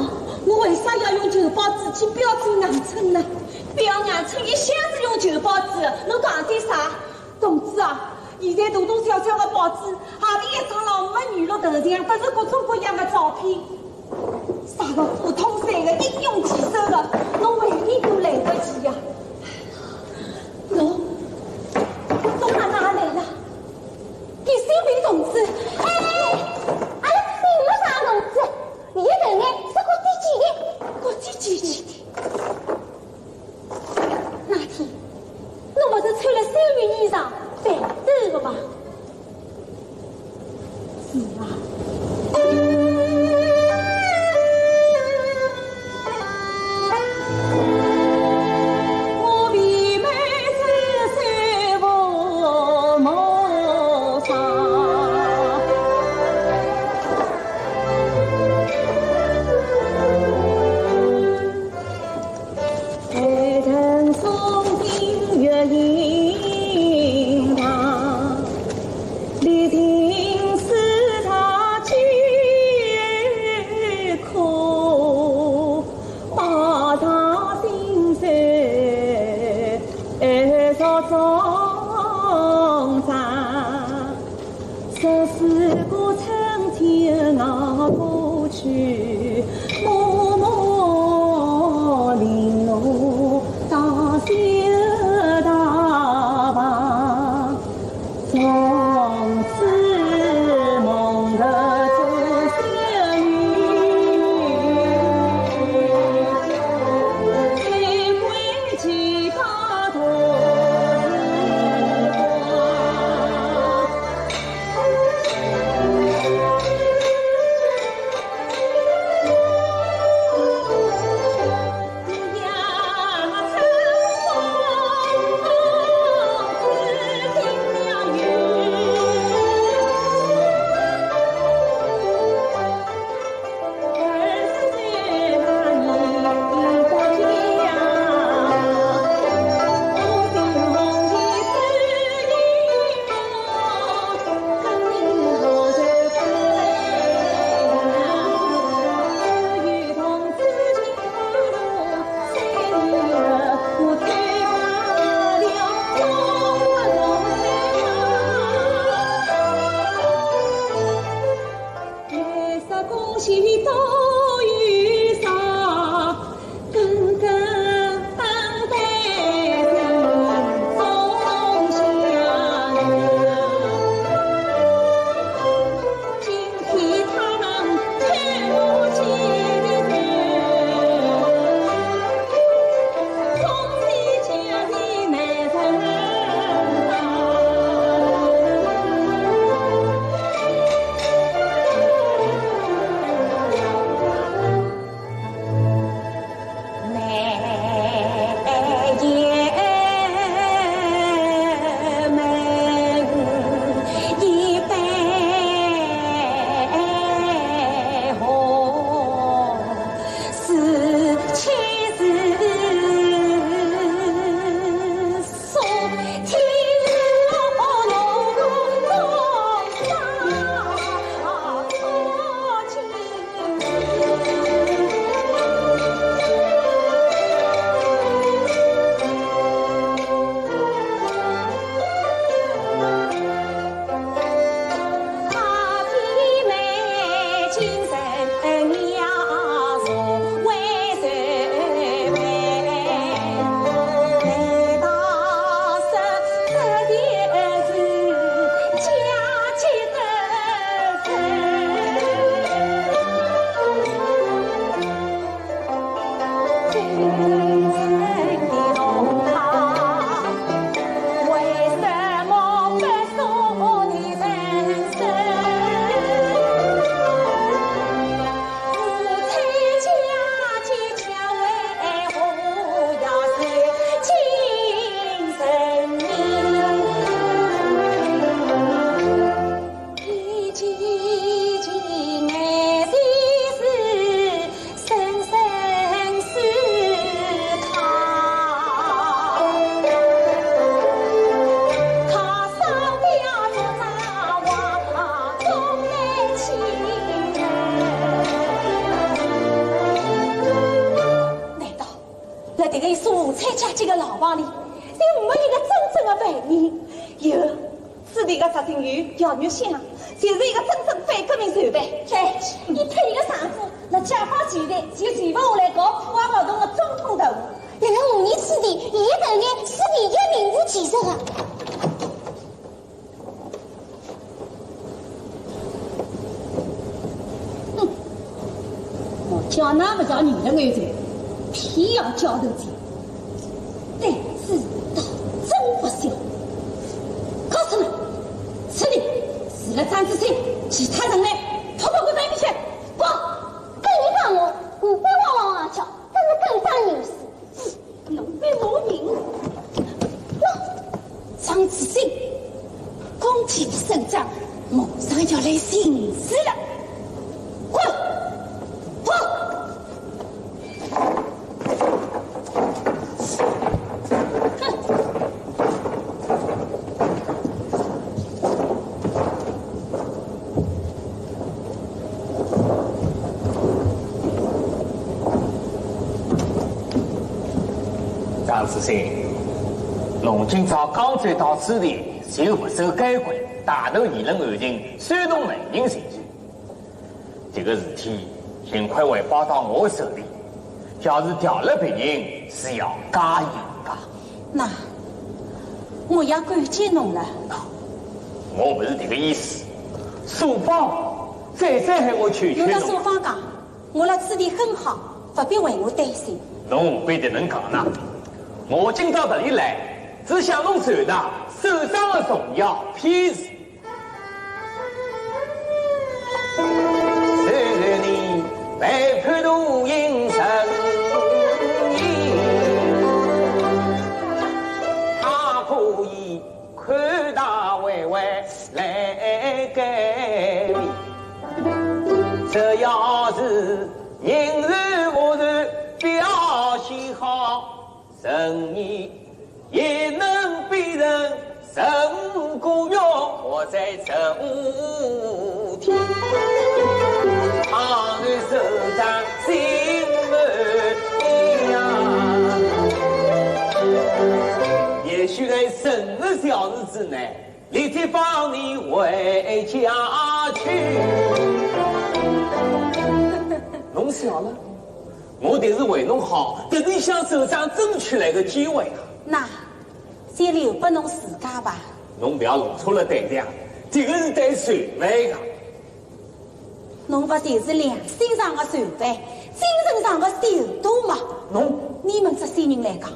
我为啥要用旧报纸去标注尺寸呢？标尺寸一向是用旧报纸，侬讲点啥？同志啊，现在大大小小的报纸，何里一张浪没女碌头像，侪是各种各样的照片。啥个五统三个英勇旗手的，侬回避都来得及呀。侬，侬哪能也来了？ 叶小平同志。哎，阿拉并没啥同志，伊的头呢是国际级的。国际级的？那天，侬勿是穿了三件衣裳，白走的吗？是啊。蔡家集团个牢房里，就没一个真正的犯人。有，此地个执勤有条玉香，就是一个真正反革命罪犯。对，伊配伊个丈夫，辣解放前头就前勿下来搞破坏活动的总统头。辣辣五年之前，伊一等于是伊个名字其实个。 哼，我叫㑚勿叫女人有罪，偏要叫头罪，胆子倒真勿小。告诉侬，此地除了张子清，其他人呢，统统滚到一边去，滚！跟你讲我，你别汪汪汪叫，真是狗仗人势。 侬在骂人？喏，张子清，工体的省长马上要来寻死了，滚，滚！哼！ 张子清，侬今朝刚走到此地，就勿守规矩，大闹议论案情，煽动难民情绪。这个事体幸亏还报到我手里，要是调了别人，是要加刑的。那，我要感激侬了。我勿是这个意思。苏芳再三喊我劝劝侬。侬搭苏芳讲， 我辣此地很好，勿必为我担心。侬何必迭能讲呢？我今朝特地来，只想侬传达首长的重要批示。是你被判徒刑十年，他可以 看大会会来改变。只要是人事物事表现好，人也能变成人物，活在人天。倘若首长心满意呀，也许在人的小日子内， 立即放你回家去。侬笑了，我迭是为侬好，迭是向首长争取来个机会啊。那，先留拨侬自家吧。侬覅弄错了对象，迭个是对罪犯个。 侬勿就是良心上的罪犯，精神上的小偷吗？侬，你们这些人来讲，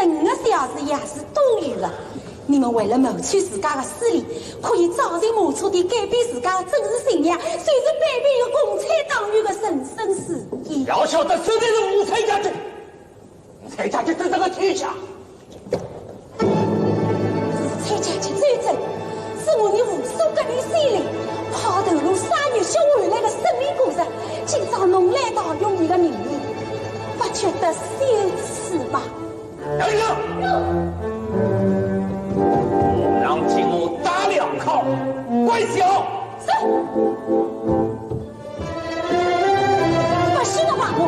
人的小事也是多余的。你们为了谋取自家的私利，可以朝晨暮初地改变自家的政治信仰，随时背叛一个共产党员的人生事业。要晓得，这就是共产家庭。 蔡家集团这个天下。蔡家集团斗争，是我们无数革命先烈抛头颅洒热血换来的生命果实，今朝侬来盗用伊的名义，勿觉得羞耻吗？等等！让听我打两铐，跪下！是。勿许侬骂我！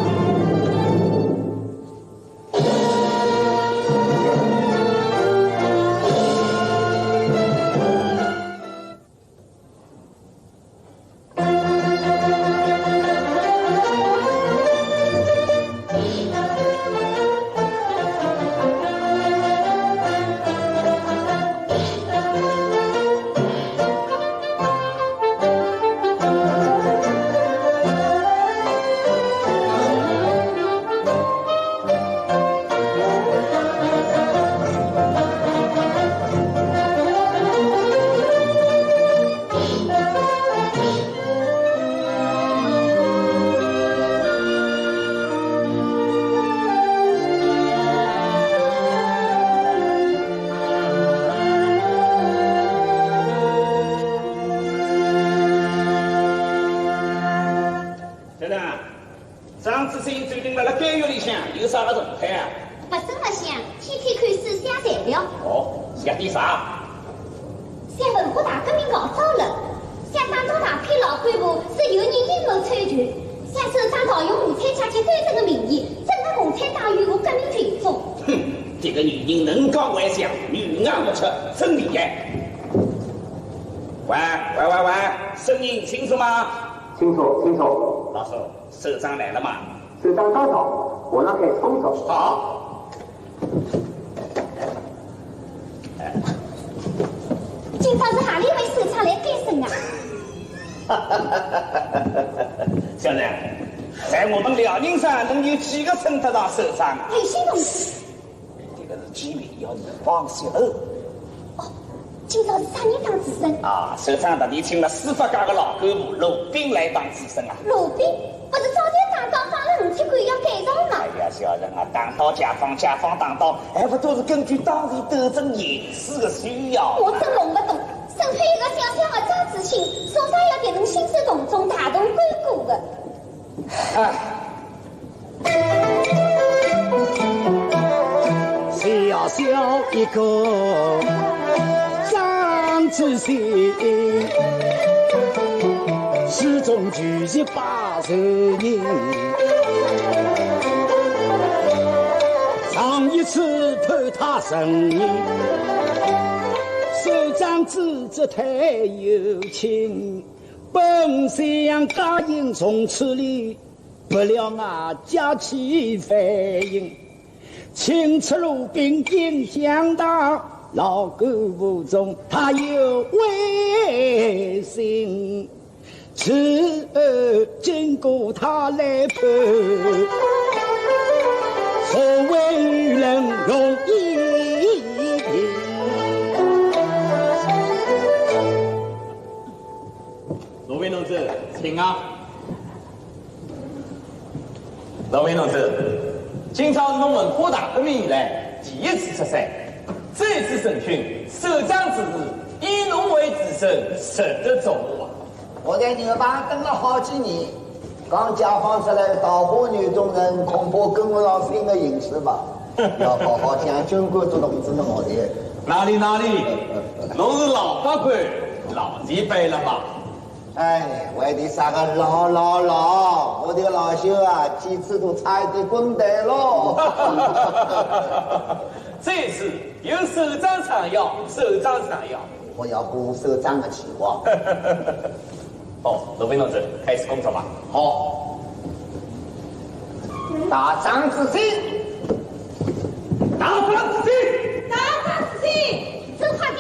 先生，张子清最近辣辣监狱里向有啥个动态啊？勿曾辣想，天天看书写材料。哦，写点啥？写文化大革命号召论，写张东大骗老干部是有人阴谋参权，写首长盗用共产阶级斗争的名义，整合共产党员和革命群众。哼，个女人能讲会响，女言不出，真厉害。喂，喂，喂，喂，声音清楚吗？清楚，清楚。老师，首长来了吗？首长到了，我那边工作。好。今朝是何里位首长来见首啊？小人，在我们辽宁省能有几个称得上首长啊？有些东西。这个是机密，要你放心了。哦，今朝是啥人当主审？啊，首长特地请了司法界的老干部罗宾来当主审啊。罗宾？不是早就打到放了五千块要改造吗？哎呀，小人啊，打到解放，解放打到，还不都是根据当时斗争形势的需要？我真弄不懂，身边一个小小的张子欣，做啥要变成兴师动众、大动干戈的？哎，小小一个张子欣，始终拒绝八十年，上一次判他十年，首长子这太有情，本想答应从此离，不料啊，假期反应，请出罗宾影响大，老干部中他有威信。 此后经过他来判，所谓愚人容易评。罗宾同志，请啊。罗宾同志，今朝是侬文化大革命以来第一次出山，这次审讯，首长之事，以侬为主审，值得重视啊。 我在牛棚等了好几年，刚解放出来，桃花源中人恐怕跟不上新的形势吧。要好好想军官做同志的我的。哪里哪里，侬是老法官，老前辈了吧？哎，为的啥个老老老？我的老兄啊，几次都差一点滚蛋喽。这次由首长上轿，首长上轿。 我要顾首长的情况。哦，罗宾同志，开始工作吧。好。大张子欣，大张子欣，大张子欣，走快点。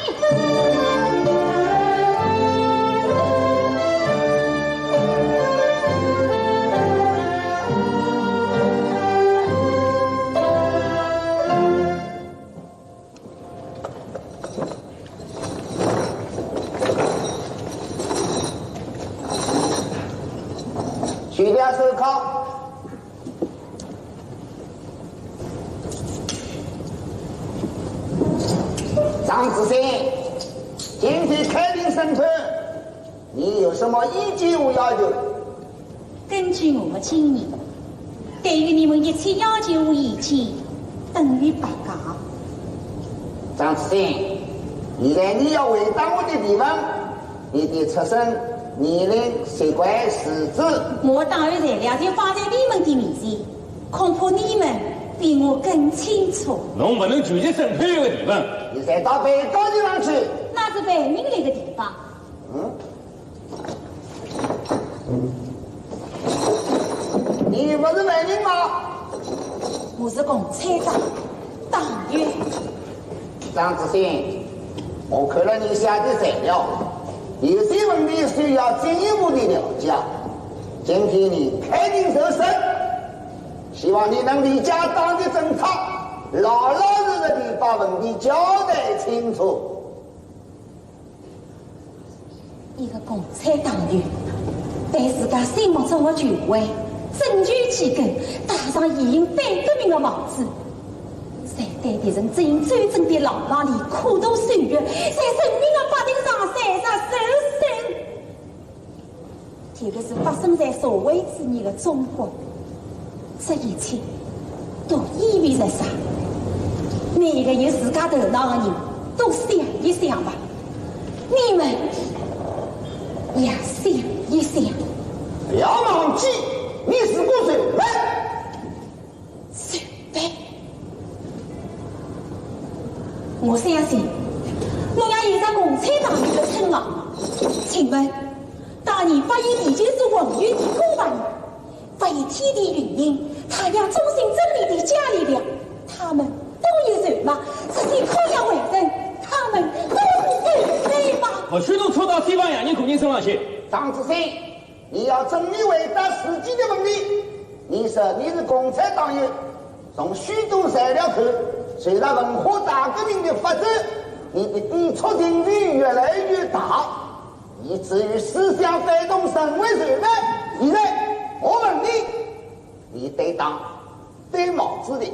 取掉手铐。张子欣，今天开庭审判，你有什么意见和要求？ 根据我的经验，对于你们一切要求和意见，等于白讲。张子欣，现在你要回答我的提问，你的出生、年龄、籍贯、住址。我档案材料就放在你们的面前，恐怕你们比我更清楚。侬不能拒绝审判员的提问。你再到被告席上去。那是犯人来的地方。嗯？ 你不是犯人吗？我是共产党党员。张子欣，我看了你写的材料，有些问题需要进一步的了解。今天你开庭受审，希望你能理解党的政策，老老实实的把问题交代清楚。 一个共产党员，对自家心目中的权威、政权基根，戴上义勇反革命的帽子，在对敌人进行战争的牢房里苦读数学，在人民的法庭上厮杀受审。特别是发生在社会主义的中国， 这一切都意味着啥？每个有自家头脑的人都想一想吧。你们也想一想。不要忘记，你是个罪犯。罪犯？们，大年八一已经是文运的过完，为天地运行，太阳中心真理的伽利略，他们都有什么？这些口要为人，他们都是谁吗？我许多初到西方洋人个人身浪去。张子欣，你要正面回答自己的问题。你说你是共产党员，从许多材料看，随着文化大革命的发展，你的抵触情绪越来越大。 以至于思想被动成为罪犯。现在我问你，你对党、对毛主席、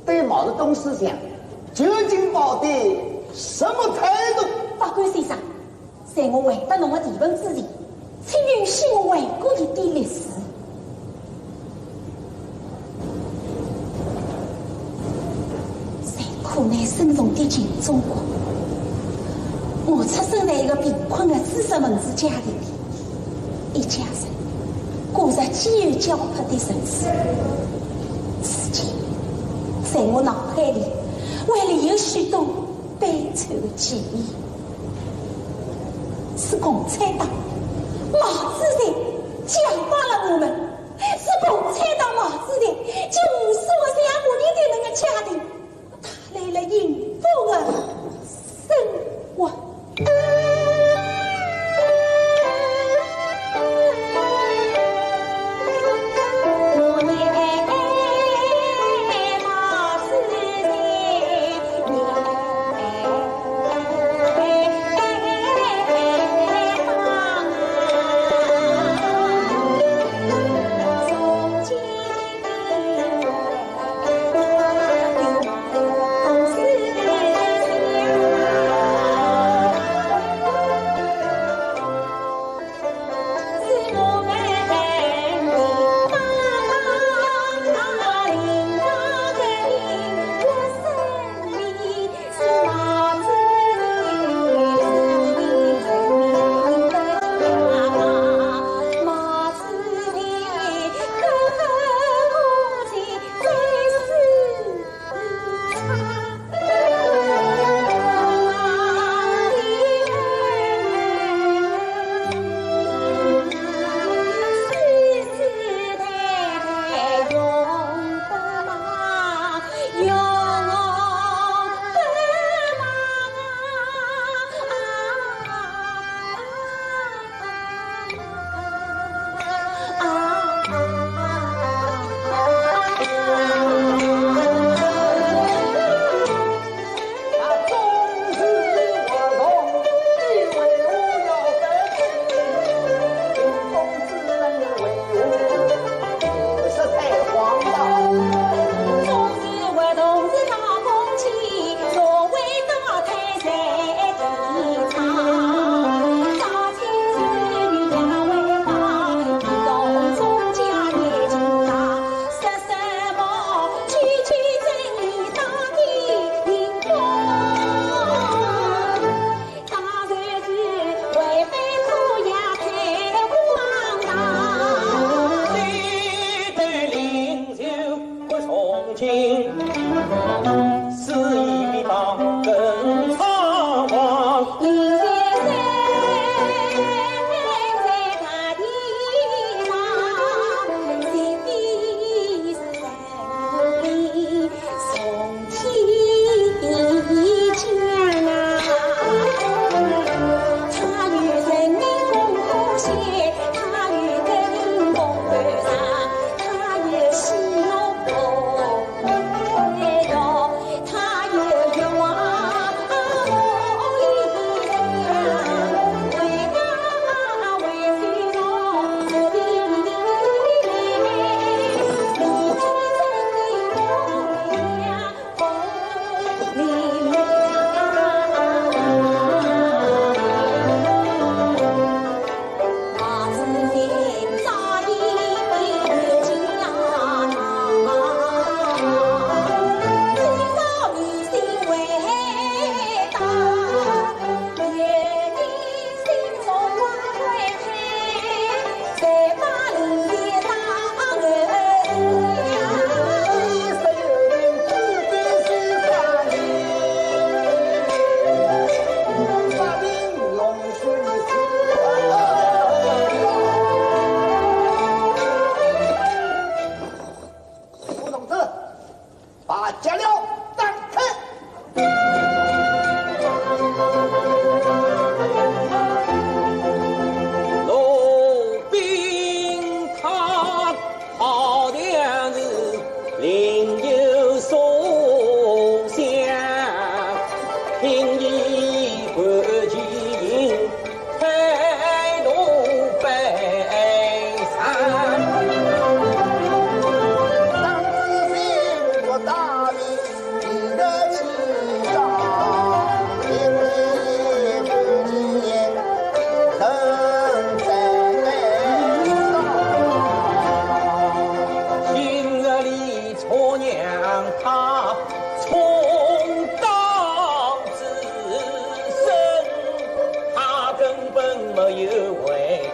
对毛泽东思想，究竟抱的什么态度？法官先生，在我回答侬个提问之前，请允许我回顾一点历史。 在苦难深重的旧中国，我出生在一个贫困的知识分子家庭里，一家人过着饥饿交迫的日子。至今，在我脑海里，还留有许多悲惨的记忆。是共产党、毛主席教化了我们， 是共产党、毛主席给无数个像我一样的家庭带来了幸福的生活。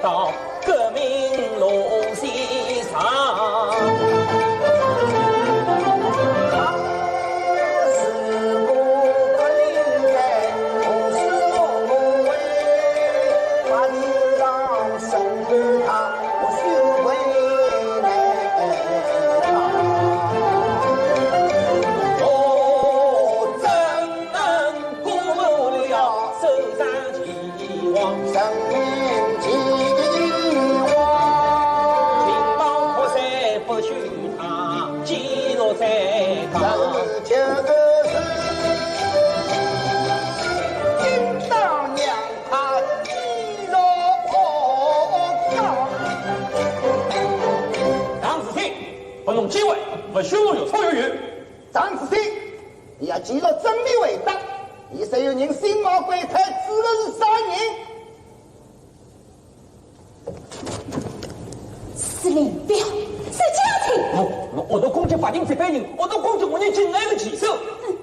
到革命路线上。当时，拨侬机会，勿许侬越错越远。张子欣， 你要记牢遵命回答，你说有人心怀鬼胎，指的是啥人？是林彪，是江青。我，我，我都攻击法庭接班人，我都攻击我们境内的棋手。哼，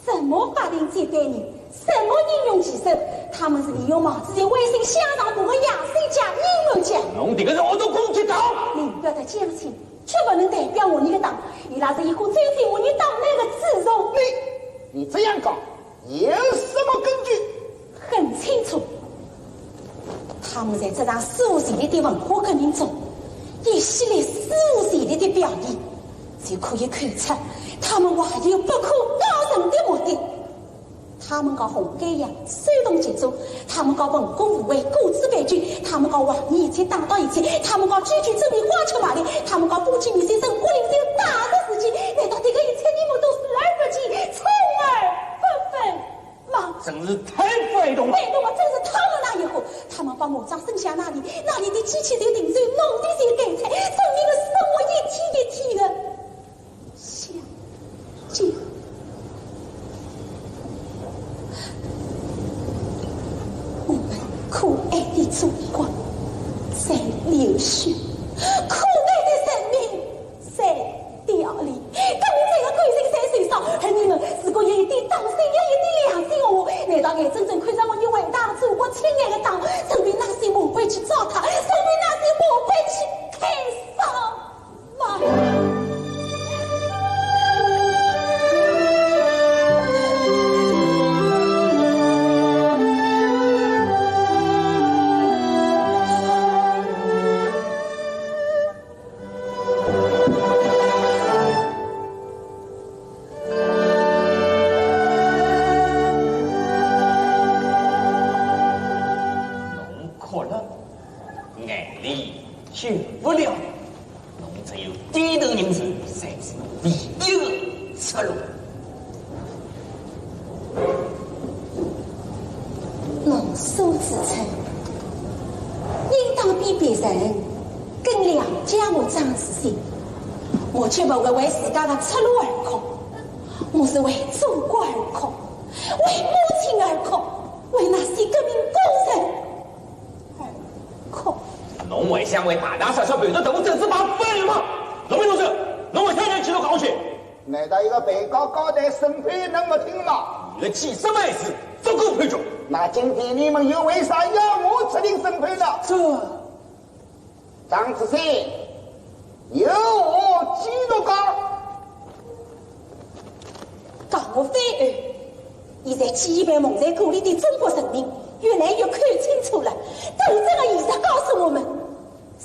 什么法庭接班人，什么英雄棋手，他们是利用毛主席威信、香肠婆和杨三姐、英雄家。侬这个人，我都攻击到。林彪的江青， 却不能代表我们的党，伊拉是一伙最最我们党内的蛀虫。你，你这样讲，有什么根据？很清楚，他们在这场史无前例的文化革命中，一系列史无前例的表演，就可以看出他们怀有不可告人的目的。 他们搞红改样，煽动极左，他们搞文攻武卫，各自为军，他们搞横一切，打倒一切，他们搞九九政变，花千万里，他们搞风纪民生，国林在大事事情，难道这个一切你们都视而不见，充耳不闻吗？真是太被动了。被动嘛，正是他们那一伙，他们把毛泽东生下那里，那里的机器人、零售、农田、改菜，人民的生活一天一天的 想见我们可爱的祖国在流血，可爱的人民在凋零。革命者的感情在受伤，而你们如果有一点党心，有一点良心的话，难道眼睁睁看着我们伟大的祖国亲爱的党，成为那些魔鬼去糟蹋，成为那些魔鬼去开伤？ 侬哭了，眼泪就勿了。 侬只有低头认罪，才是唯一的出路。侬苏子成，应当比别人更了解我张子欣。我绝不会为自家的出路而哭，我是为祖国而哭，为母亲而哭，为那些革命工人 哭。侬还想为大大小小叛徒动武政治犯翻脸吗？侬没读书，侬为啥要去做高学？难道一个被告交代审判能不听吗？你个几十万字不够判决。那今天你们又为啥要我出庭审判呢？这，张子欣， 由我记录讲。告我翻案，现在几百蒙在鼓里的中国人民越来越看清楚了，斗争的现实告诉我们，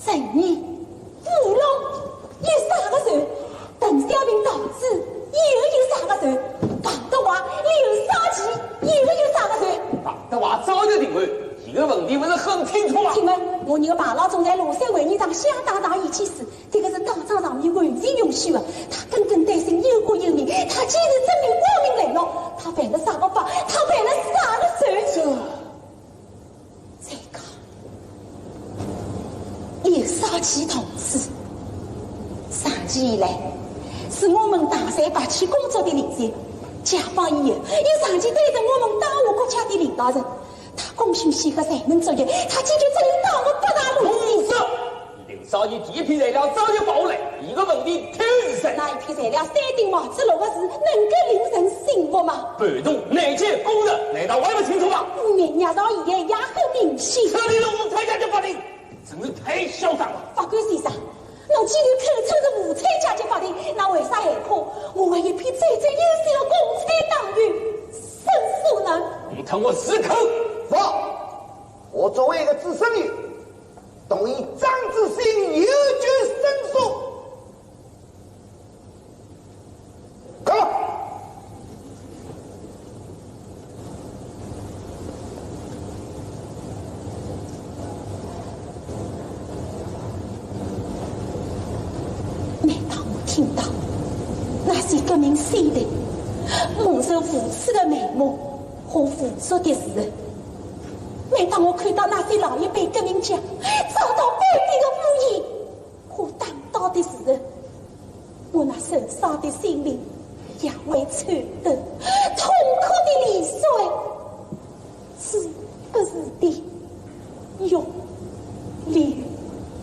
人民、富农有啥个仇？ 鄧小平同志又有啥个仇？彭德怀、刘少奇又有啥个仇？彭德怀早就定案，伊个问题勿是很清楚吗？请问，我们的彭老总在乐山会议上相当大意见书，这个是当场上面完全允许的。他耿耿于怀，忧国忧民，他既然真的光明磊落，他犯了啥个法？他犯了啥个罪？这 再讲，刘少奇同志，长期以来是我们大山白区工作的领袖，解放以后，又长期担任我们党和国家的领导人。他功勋显赫，才能卓越，他解决这一党的八大问题。胡说！刘少奇第一批材料早就保下来，伊个问题太深。那一批材料山顶毛子落个是能够令人信服吗？叛徒、内奸、工人，难道还不清楚吗？污蔑、捏造、以言压迫、明显。这里是无参加的法庭。你太嚣张了！法官先生，侬既然口称是无产阶级法庭，那为啥害怕我为一批最最优秀的共产党员申诉呢？你看我死口！不，我作为一个资深员，同意张志新有权申诉。 每当我听到那些革命先烈蒙受无耻的辱没和侮辱的时候，每当我看到那些老一辈革命家遭到卑鄙的污言， 我打倒的时候，我那受伤的心灵也会抽动痛苦的泪水，止不住的涌流。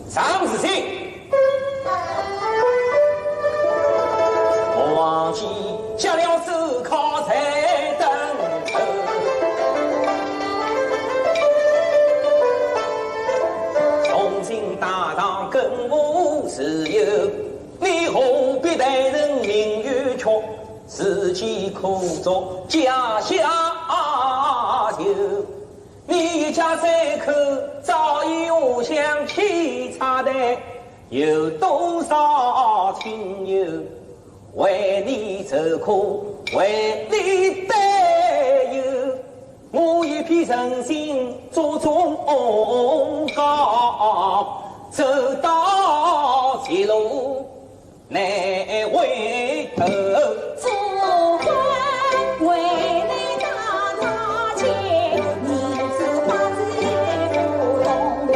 张志新，我忘记叫了手铐在等候。 从今大唐更无自由，你何必待人民委屈，自己苦作家下囚。你一家三口早已下乡去插队，有多少亲友 为你受苦，为你担忧，我一片诚心做忠告，走到绝路难回头。做官为你打大钱，你是八字不动的。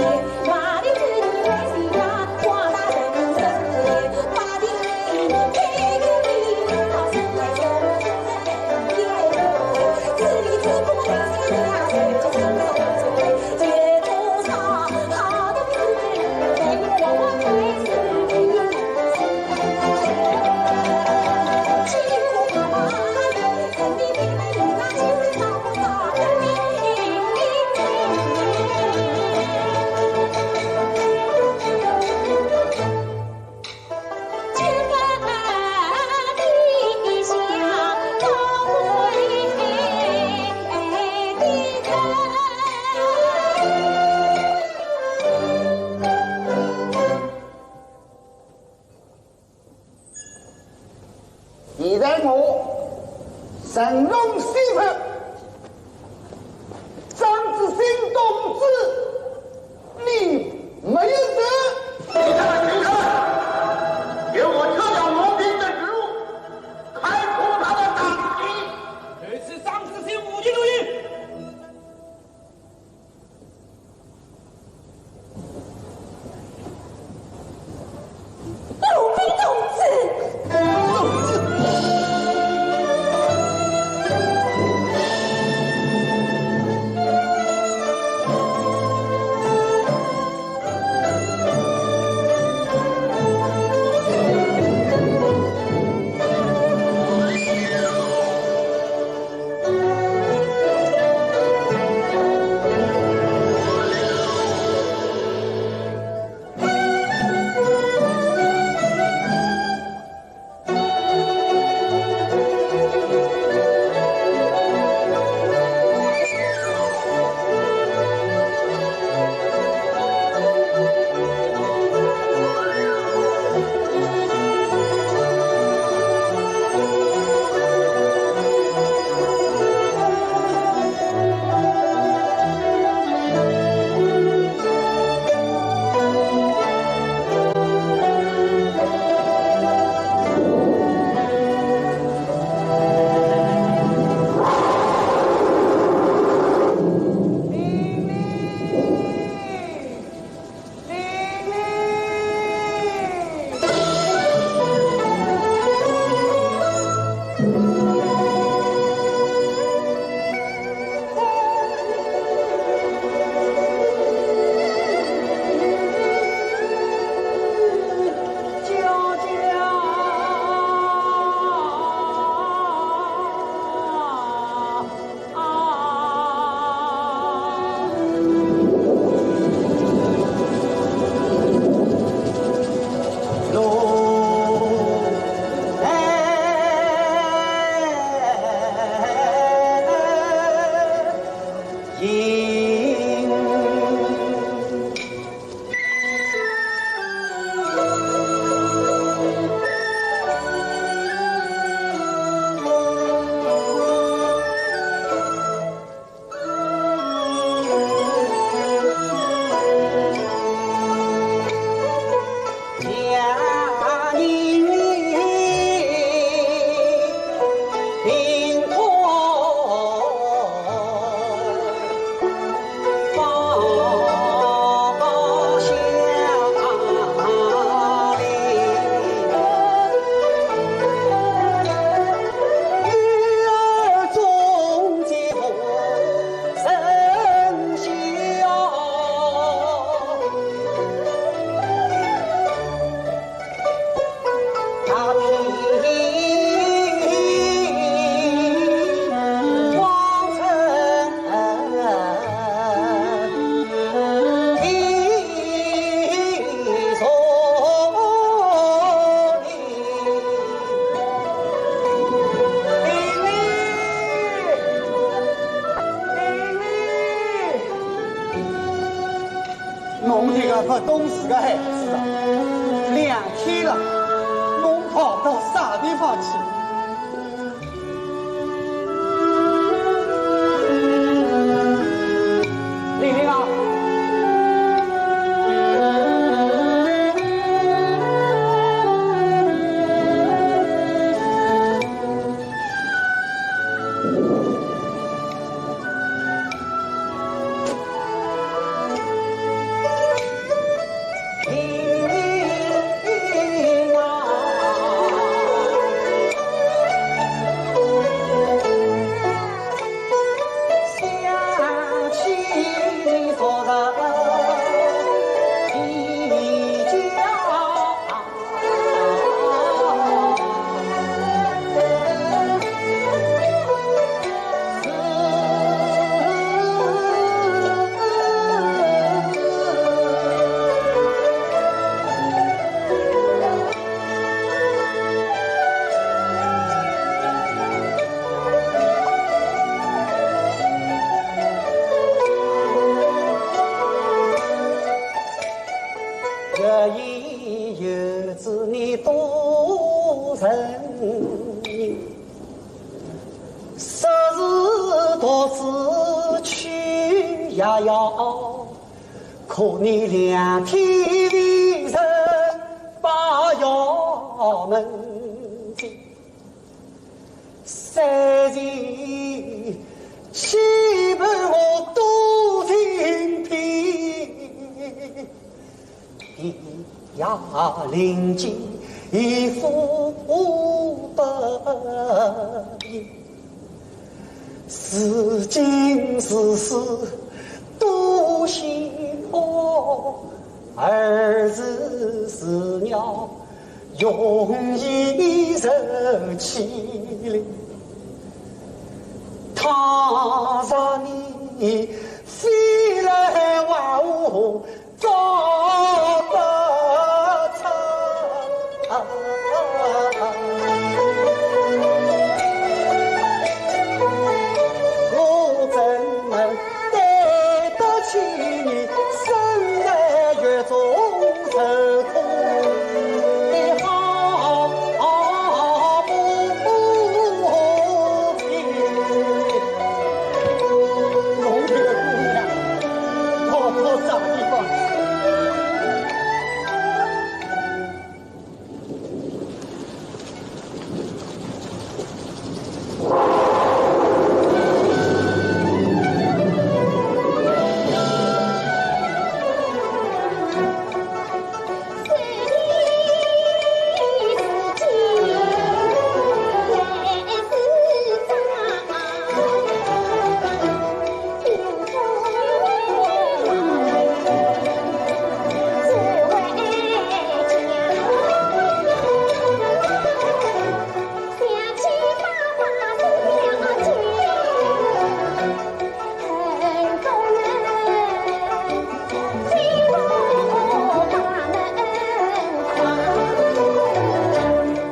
现在我承认身份，张志新同志，你没有罪。停手！停手！给我撤掉罗平的职务，开除他的党籍。这次张志新无期徒刑。 鲁宾同志，侬迭个勿懂事个孩子啊，两天了，侬跑到啥地方去？玲玲啊！月夜游子你多神秘，说是独自去也要，可你两天未曾把衙门进。 三日期盼我多情批，低压临机一副不应。如今世事多险恶，儿子是要 容易受欺凌。倘若你非来还我，做不成。我怎能 对得起你生来月中受苦的好母亲。侬这个姑娘，跑到啥地方去？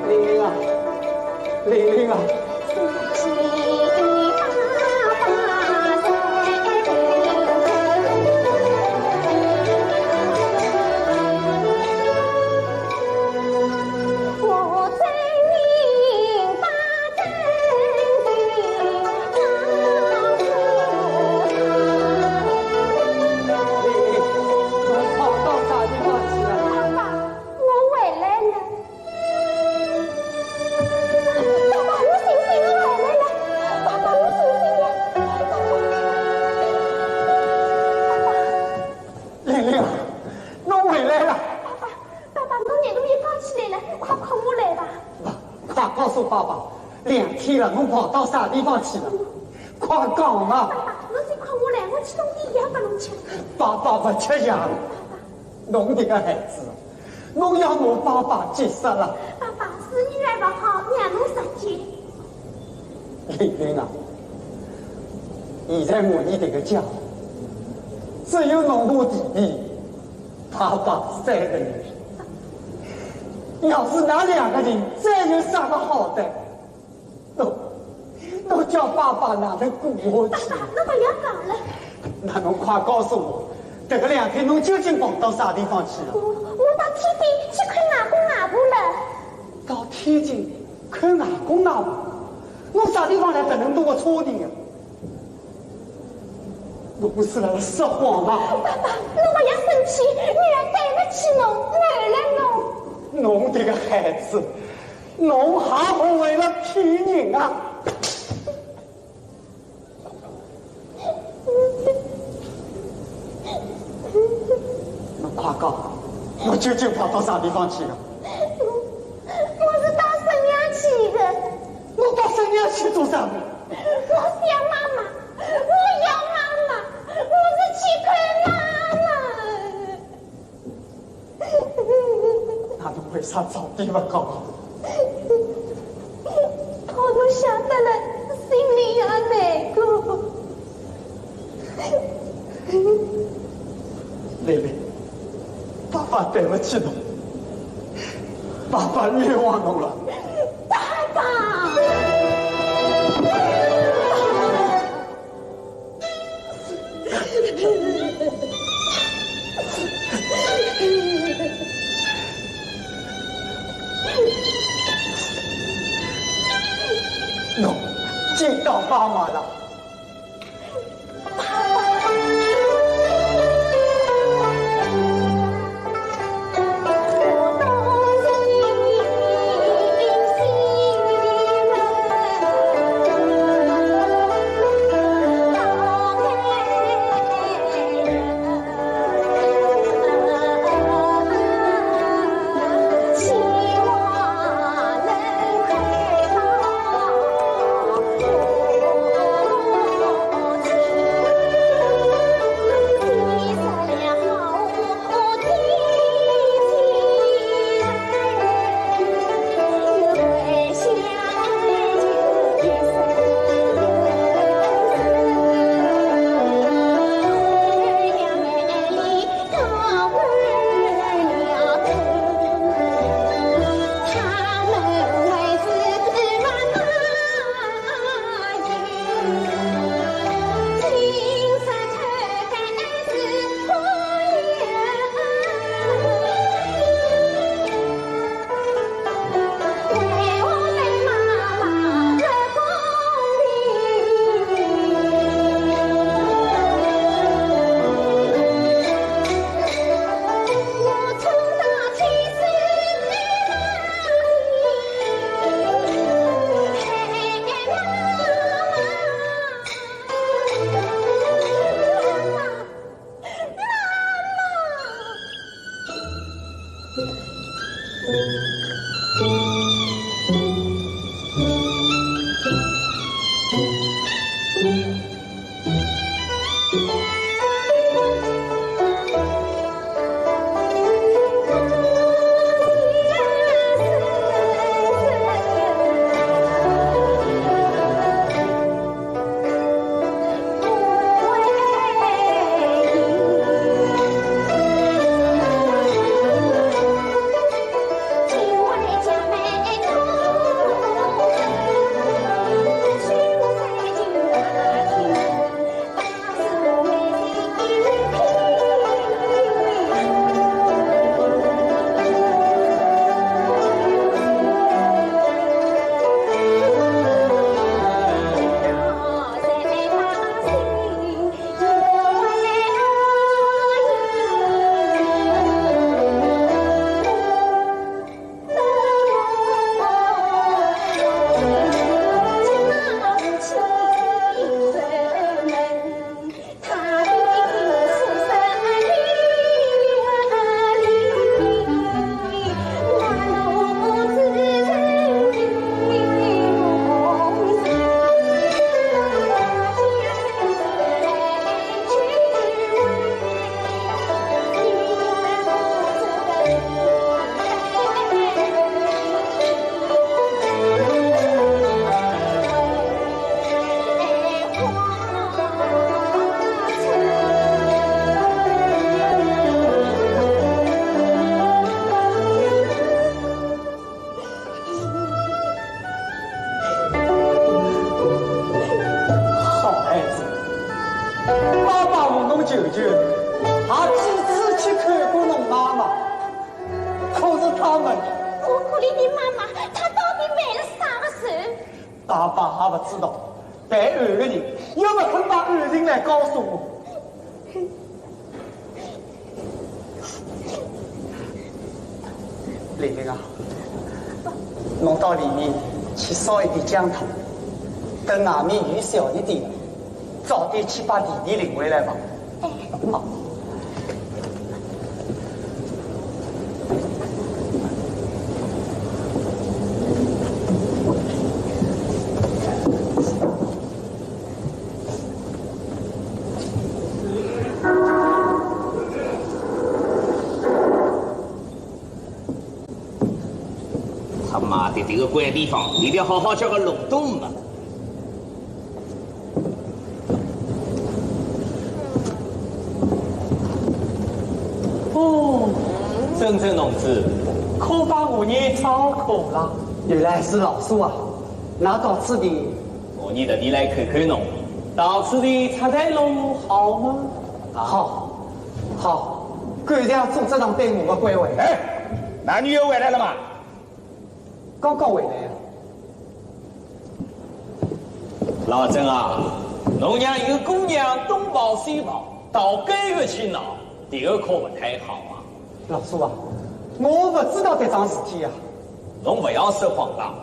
玲玲啊，玲玲啊！ 爸爸，我回来了。爸爸，我醒醒，我回来了。爸爸，我醒醒了。爸爸。玲玲啊，侬回来了。爸爸，爸爸，侬热度也高起来了，快看我来吧。快告诉爸爸，两天了，侬跑到啥地方去了？快讲啊！爸爸，侬先看我来，我去弄点药拨侬吃。爸爸勿吃药。爸爸。 侬迭个孩子，侬要拿爸爸急煞了。爸爸，是女儿勿好，让侬着急。玲玲啊，现在我伲迭个家，只有侬和弟弟，爸爸三个人。要是㑚两个人再有啥个好歹， 侬，侬叫爸爸哪能过下去？爸爸，侬勿要讲了。那侬快告诉我，迭个两天侬究竟跑到啥地方去了？我，我到天津去看外公外婆了。到天津看外公外婆？侬啥地方来搿能多个车钿啊？侬是辣辣说谎伐？爸爸，侬勿要生气，女儿对勿起侬，饶了侬。侬迭个孩子，侬还会为了骗人啊？ 侬快讲，侬究竟跑到啥地方去了？我是到沈阳去的。侬到沈阳去做啥物事？我想妈妈，我要妈妈，我是去看妈妈。 那侬为啥早点勿讲？怕侬晓得了，心里也难过。妹妹，爸爸对勿起侬，爸爸冤枉侬了。爸爸！侬真当爸妈了？爸爸也勿知道，但后个人又勿肯把案情来告诉我。玲玲啊，侬到里面去烧一点姜汤，等外面雨小一点，早点去把弟弟领回来吧。 他妈的，这个鬼地方，一定要好好叫个弄懂嘛。哦，真正同志，可把我也找苦了。原来是老叔啊，那到此地，我也特地来看看侬，到此地出来弄好吗？好，好，感谢组织上对我的关怀。哎，那女儿回来了吗？ 刚刚回来呀。老曾啊，侬让一个姑娘东跑西跑，到监狱去闹，这个可不太好啊。老叔啊，我不知道这桩事体呀。侬不要说谎了，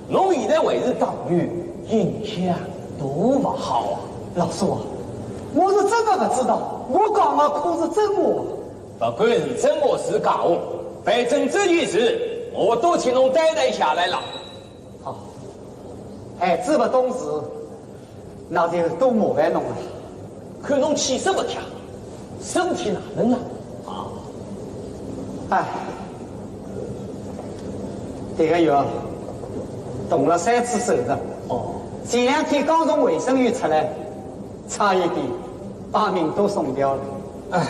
侬现在还是党员，影响多不好啊。老叔啊，我是真的不知道，我讲的可是真话。 不管是真话是假话，反正这件事我都替侬担待下来了。好，孩子不懂事，那就多麻烦侬了。看侬气色不佳，身体哪能了？啊？哎，这个月动了三次手术。哦。前两天刚从卫生院出来， 差一点把命都送掉了。哎，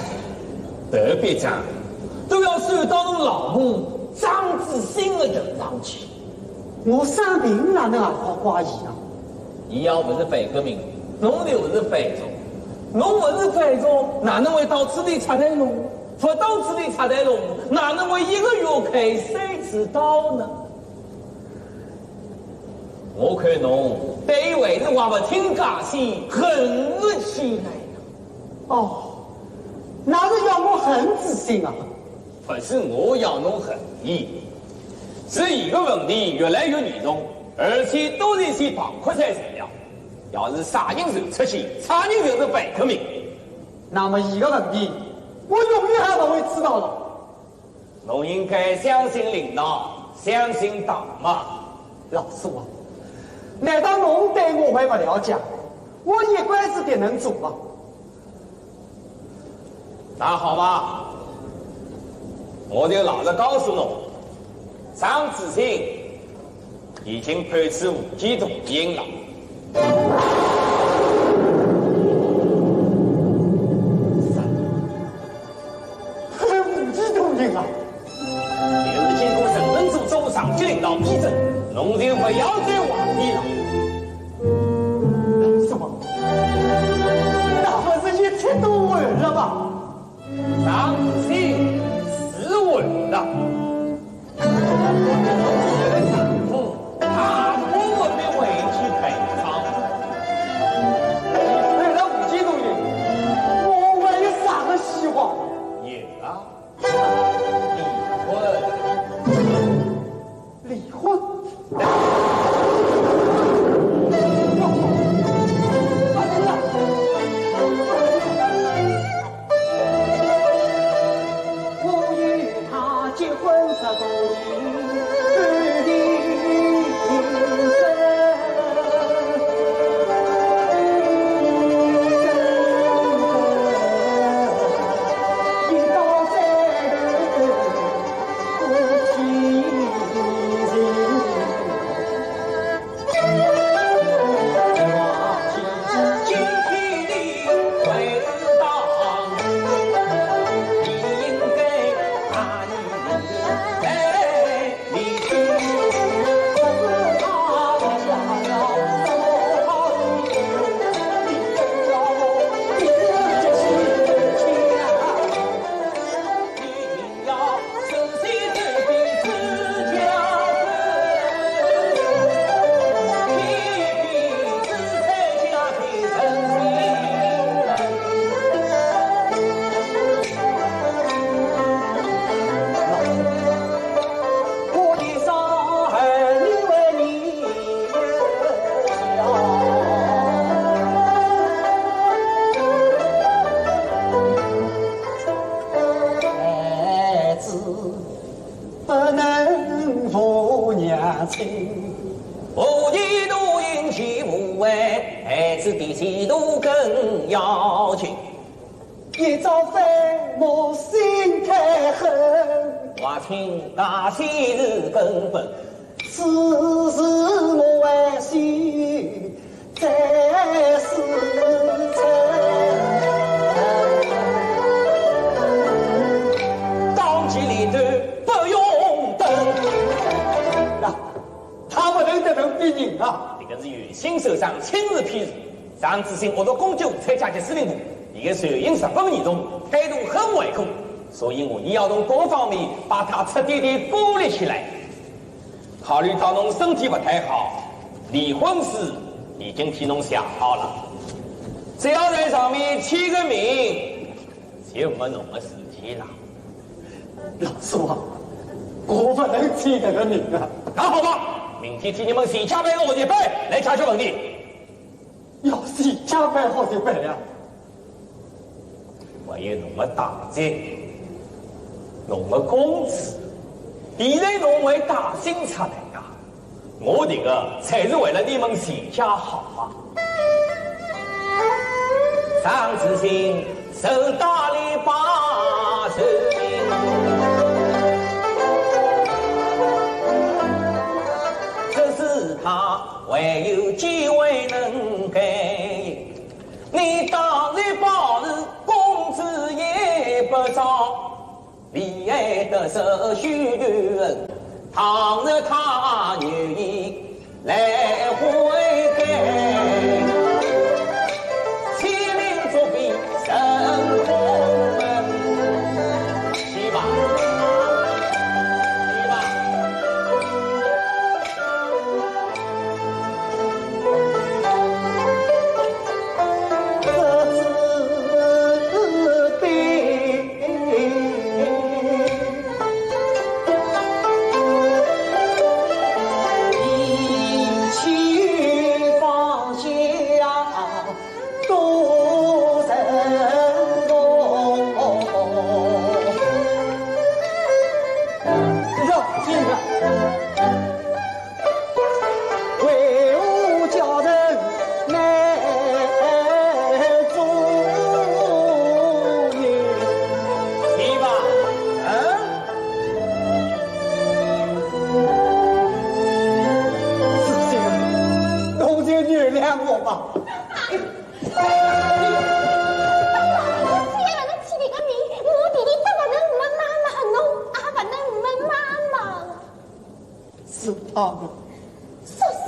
特别讲，都要算到侬老公张子欣的头上去。我生病哪能还好怪伊呢？伊要不是反革命，侬就不是反中；侬不是反中，哪能会到此地出来弄？不到此地出来弄，哪能会一个月开三次刀呢？ 我看侬对伊还是还不清界限，恨不起来了。哦，那是要我恨子欣啊？不是我要侬恨伊，是伊的问题越来越严重，而且都是一些旁观者材料。要是啥人传出去，啥人就是反革命。那么伊的问题，我永远还不会知道了。 侬应该相信领导，相信党嘛。老叔啊，难道侬对我还不了解？我一辈子的能做啊？那好吧，我就老实告诉侬，张子欣 已经判处无期徒刑了。判无期徒刑啊？就是经过省政府长级领导批准，侬就不要再怀疑了。什么？那不是一切都完了吗？张子欣是完了。 他不会回去陪他。你陪了五季度了，我还有啥个希望？有啊，离婚。离婚？我与他结婚十多年，不能负娘亲。无义度因其无为，孩子的前途更要紧。一朝反目心太狠，还请大仙是根本。此事我还须 再思忖。当机立断，不用等。那，他不能得罪别人啊。这个是有心受伤，轻视譬喻。张子兴恶毒攻击蔡家集司令部，伊个罪行十分严重，态度很頑固，所以我也要从各方面把他彻底的孤立起来。 考虑到侬身体不太好，离婚书已经替侬写好了，只要在上面签个名，就没侬的事体了。老叔啊，我不能签这个名啊。那好吧，明天替你们徐家办个和谐会来解决问题。 要徐家办和谐会啊？还有侬的大姐，侬的公子，现在侬还带心出来呀？我这个才是为了你们徐家好啊。张子兴，手打里把手。这是他 还有机会能改。你当然保持公子也不招，你爱得失许久，倘若他愿意来悔改，千里作废成功门。去吧，去吧。 是吧？嗯？子兴啊，侬就原谅我吧。 我只要能替你个命，我弟弟不能没妈妈，侬也不能没妈妈。是他们。叔叔，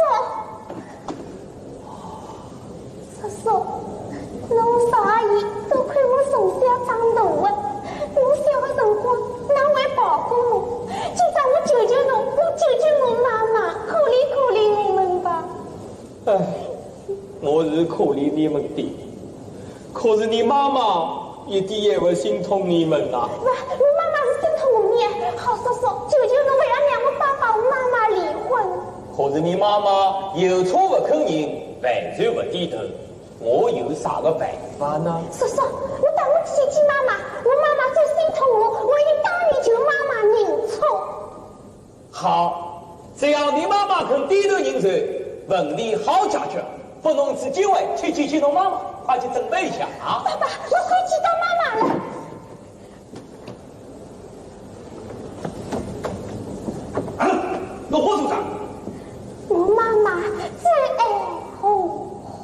叔叔，侬叔阿姨多亏我从小长大的，我小的辰光，㑚还抱过我。今朝我求求侬，侬救救我妈妈，可怜可怜我们吧。 唉，我是可怜你们的，可是你妈妈一点也不心痛你们呐。不，我妈妈是心痛我们呀。好叔叔，求求侬不要让我爸爸和妈妈离婚。可是你妈妈有错不肯认，犯罪不低头，我有啥个办法呢？叔叔，我当我去见妈妈，我妈妈最心痛我，我一定当面求妈妈认错。 好，只要你妈妈肯低头认罪，问题好解决。拨侬一次机会，去见见侬妈妈，快去准备一下啊！爸爸，我快见到妈妈了。啊，侬火做啥？我妈妈最爱红花。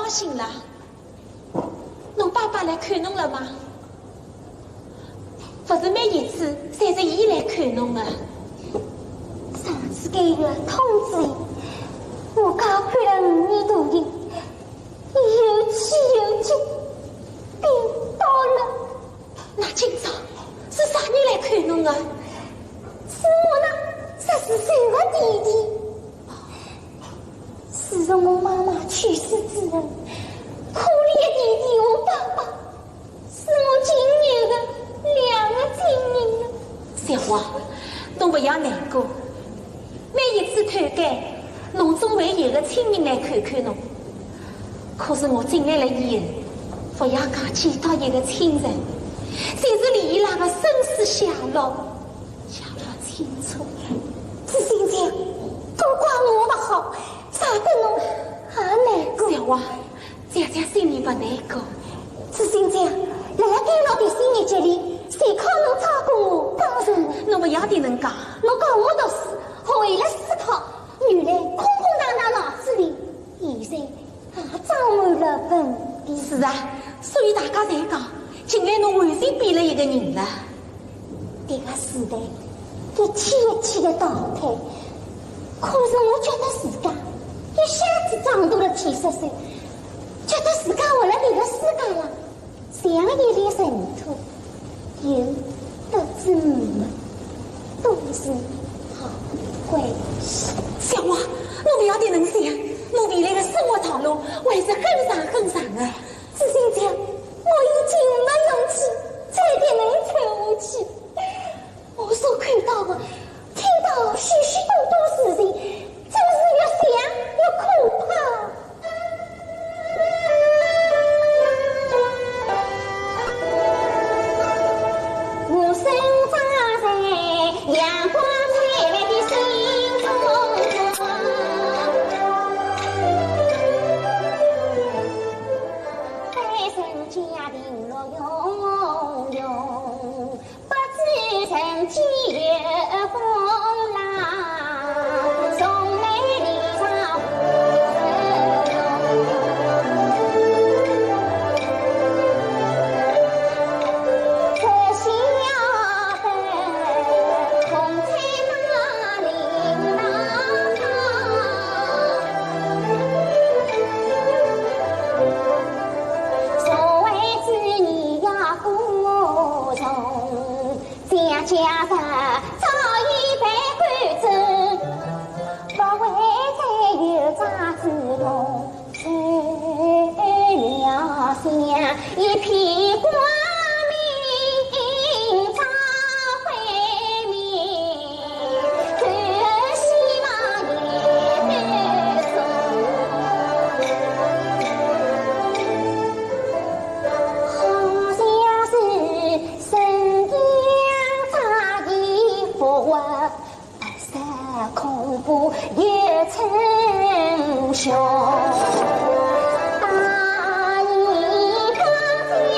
醒了，侬爸爸来看侬了吗？勿是每一次侪是伊来看侬的。上次该月冬至夜，我刚看了五年大鱼，又气又急，病倒了。那今朝是啥人来看侬的？是我那十四岁的弟弟。 自从我妈妈去世之后，可怜的弟弟和爸爸是我仅有的两个亲人了。小花，侬勿要难过。每一次探监，侬总会有个亲人来看看侬。可是我进来了以后，勿要讲见到一个亲人，就是连伊拉个生死下落，也勿清楚。紫金姐，都怪我勿好， 啥得侬还难过？小花，姐姐心里勿难过。紫金姐，辣辣监牢的日脚里，全靠侬照顾我、帮助我。侬勿要迭能讲。我讲我读书，为了思考，原来空空荡荡脑子里，现在也装满了问题。是啊，所以大家侪讲，近来侬完全变了一个人了。 迭个时代一天一天的淘汰，可是我觉得自家一下子长大了几十岁，觉得自家活辣迭个世界上，像一粒尘土，有得之无，都是好关系。小花，侬勿要迭能想，侬未来的生活道路还是很长很长的。紫金姐，我已经没勇气再迭能撑下去。 我所看到的、听到许许多多事情，真是越想越可怕。我生长在阳光灿烂的新中国，在人家庭乐融融。 不知人间有风浪，从来离场无人容。只晓得风吹那林那草，社会主义呀，孤雄 家家户户早已被赶走，不会再有渣滓同臭尿香，一片光明照辉明，看希望也看送。好像是 神经大义复活，白色恐怖又称雄。大义大家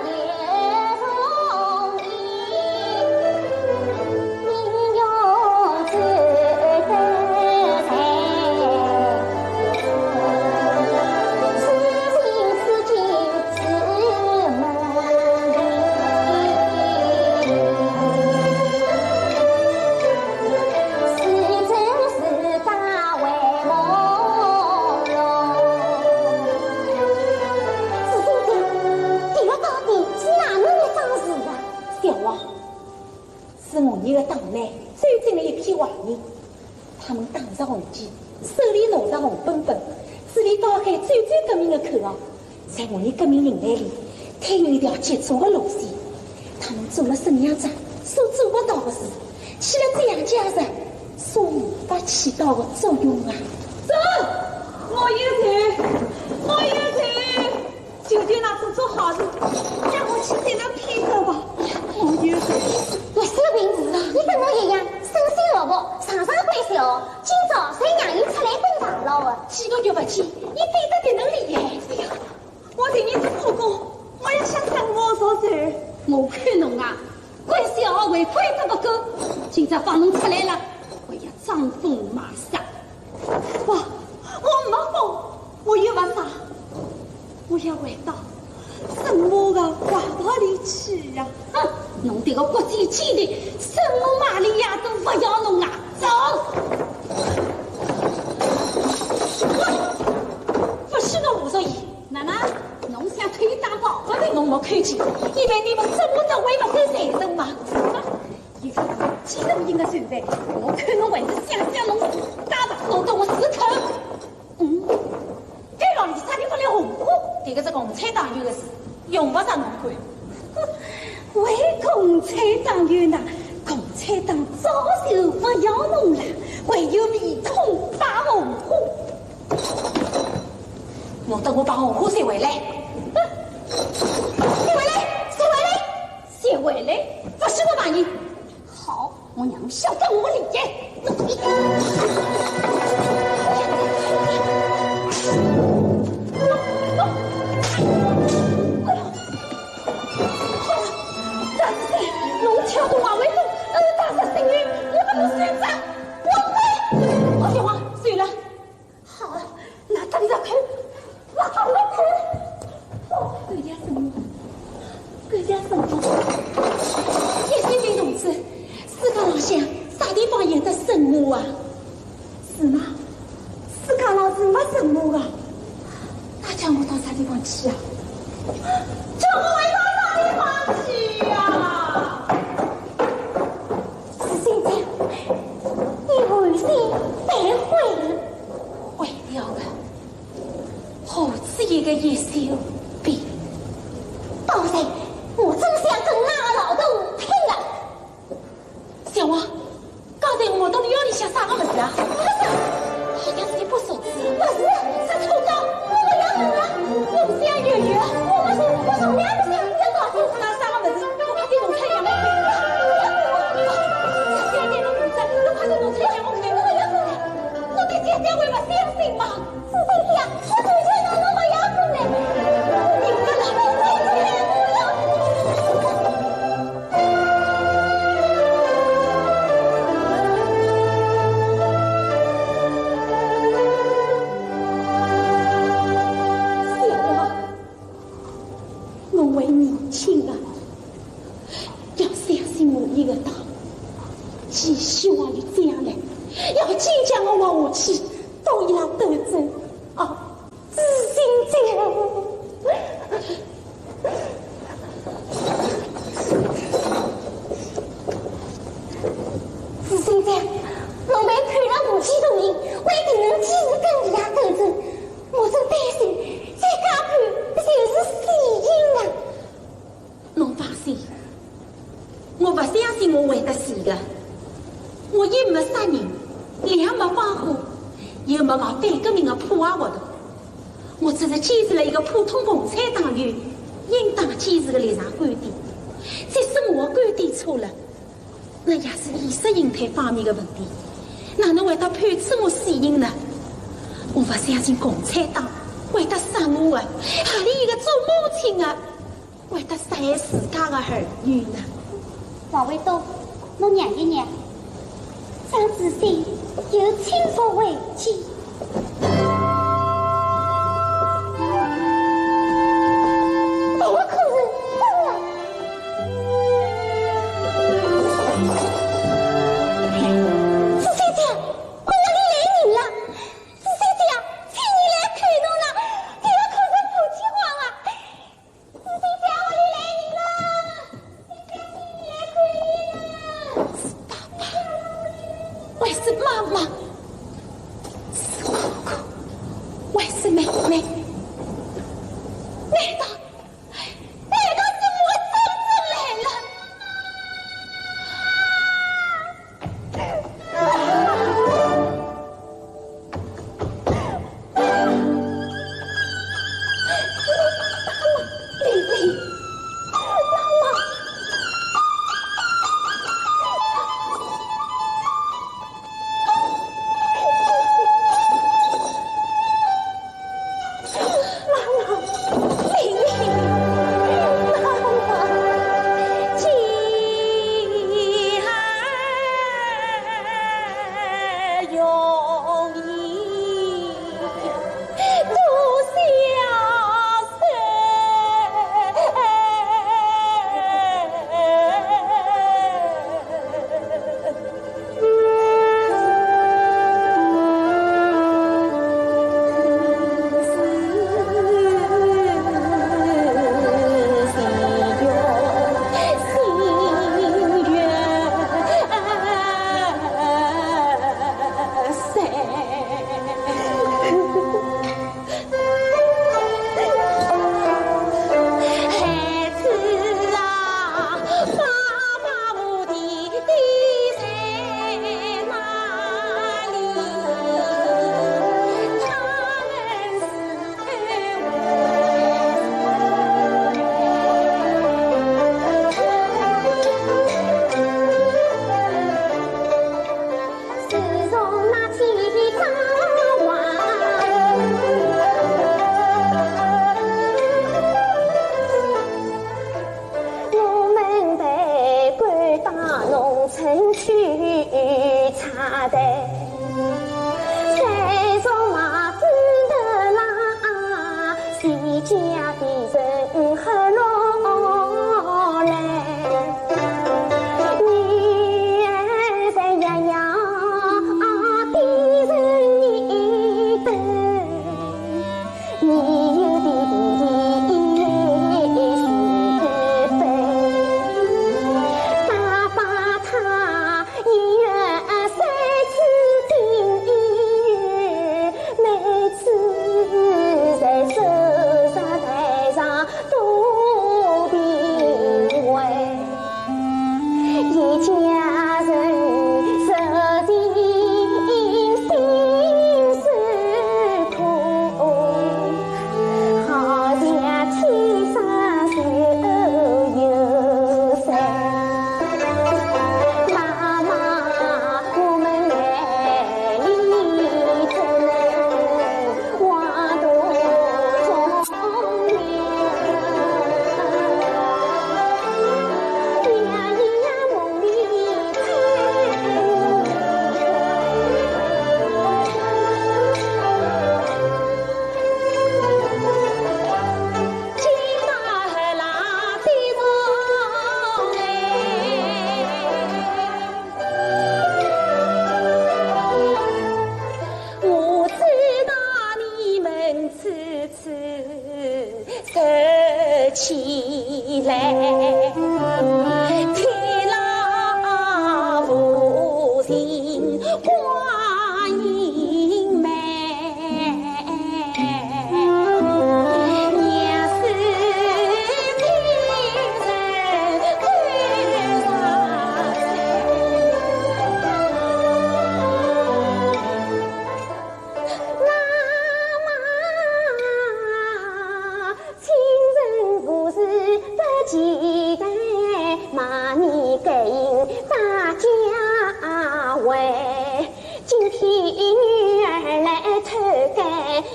又同意，英勇者得才。 紫金姐，迭个到底是哪能一桩事啊？小王，是我伲个大妹走进了一批坏人， 他们打着红旗，手里拿着红本本，嘴里高喊追随革命的口号，在我伲革命人类里推有一条极错的路线。他们做了沈阳长所做不到的事，起了张家长所无法起到的作用啊！走，我也去，我也去。 求求㑚做做好事，让我去见那批斗吧。我有罪。你是个病，你跟我一样，生性落薄，常常关小，今朝才让伊出来奔大老的。几个月不见，你变得别能厉害。哎呀，我替你做苦工，我也想跟我说说。我看侬啊，关小还关得不够，今朝放侬出来了，还要装疯卖傻。不，我没疯，我又不傻。要回到沈母个怀抱里去呀。哼，侬迭个国际贱人，沈母玛利亚都勿要侬了，走！喂，勿是我胡说伊。妈妈，侬想推打宝宝的侬没看见，因为你们这么的为了这财神嘛。一个既然应该存在，我看侬还是想想侬打吧，弄得我死透。 嗯，该老李啥地方来红火？迭个是共产党员的事，用勿着侬管。为共产党员呐，共产党早就勿要侬了，还有面孔摆红火。弄得我把红火收回来。收回来，收回来，收回来，勿许我骂你。 好，我让侬晓得我厉害。哎呦，好了，张子飞，侬挑拨我为非，呃，打死沈母，我把侬算账，我会。我说话，算了。 好，那等着看，那等着看。哦，搿点什么？搿点什么？叶先生同志，世界浪向啥地方有得沈母啊？是吗？世界浪是没沈母的。那叫我到啥地方去啊？叫我回到啥地方去呀？ 是现在，你回心反悔了。毁掉了，好自一个叶小兵。到时我真想跟那个老头拼了。小王，刚才我到底要里向啥个物事啊？不是，好像是一把梳子。不是，是菜刀，我不要弄了。我不想月月，我不是，我从来不想你要搞清楚那啥个物事。 侬快点弄出来让我看！侬快点弄出来让我看！我的姐姐会不相信吗？是这样，我从前让侬不要过来。你们两个姐姐不要！是我。 我为年轻啊，要相信我一个道，寄希望于将来，要坚强我下去，到伊拉斗争啊，自信者。自信者，我们看了无期徒刑，为的能继续跟伊拉斗争。 我真担心，再加班就是死刑啊！侬放心，我勿相信我会得死的。我一没杀人，两没放火，又没搞反革命的破坏活动。我只是坚持了一个普通共产党员应当坚持的立场观点。即使我的观点错了， 那也是意识形态方面的问题，哪能会得判处我死刑呢？我勿相信共产党会得杀我啊，何里一个做母亲的会得杀害自家的儿女呢？王卫东，侬让一让，张子飞有请勿回去。哎，我可是真的。 子飞姐，我屋里来人了。子飞姐，请你来看侬了，这个可是夫妻话啊。子飞姐，屋里来人了，子飞姐，请你来看伊了。是爸爸，还是妈妈？是哥哥，还是妹妹？难道 难道是我真正来了？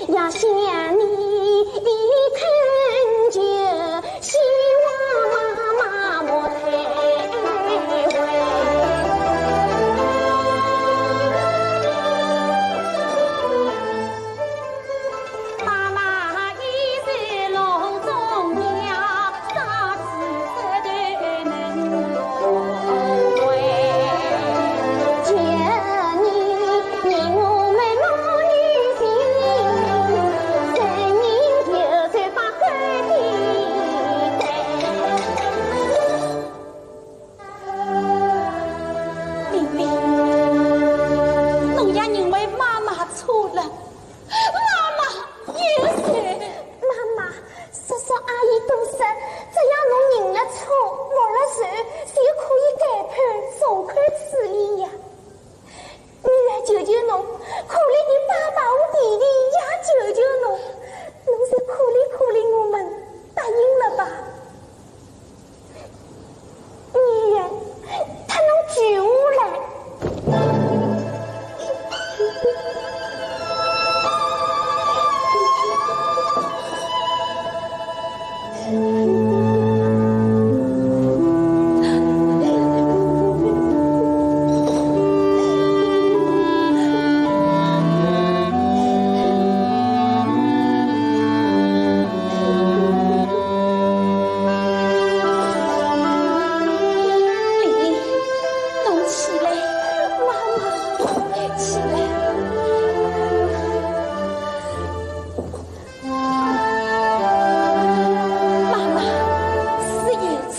要想你，你恳求，希望妈妈莫退回。妈妈一世笼中鸟，啥子事都能够会。求你，你我们母女情，人人有责把关的对。玲玲，侬也认为妈妈错了，妈妈有罪。妈妈，叔叔阿姨都说，只要侬认了错，服了罪，就可以改判，从宽处理呀。 女儿求求侬，可怜的爸爸和弟弟也求求侬，侬就可怜可怜我们，答应了吧。女儿，她能救我来。 丽丽，侬起来，妈妈，起来。 妈妈，是有错。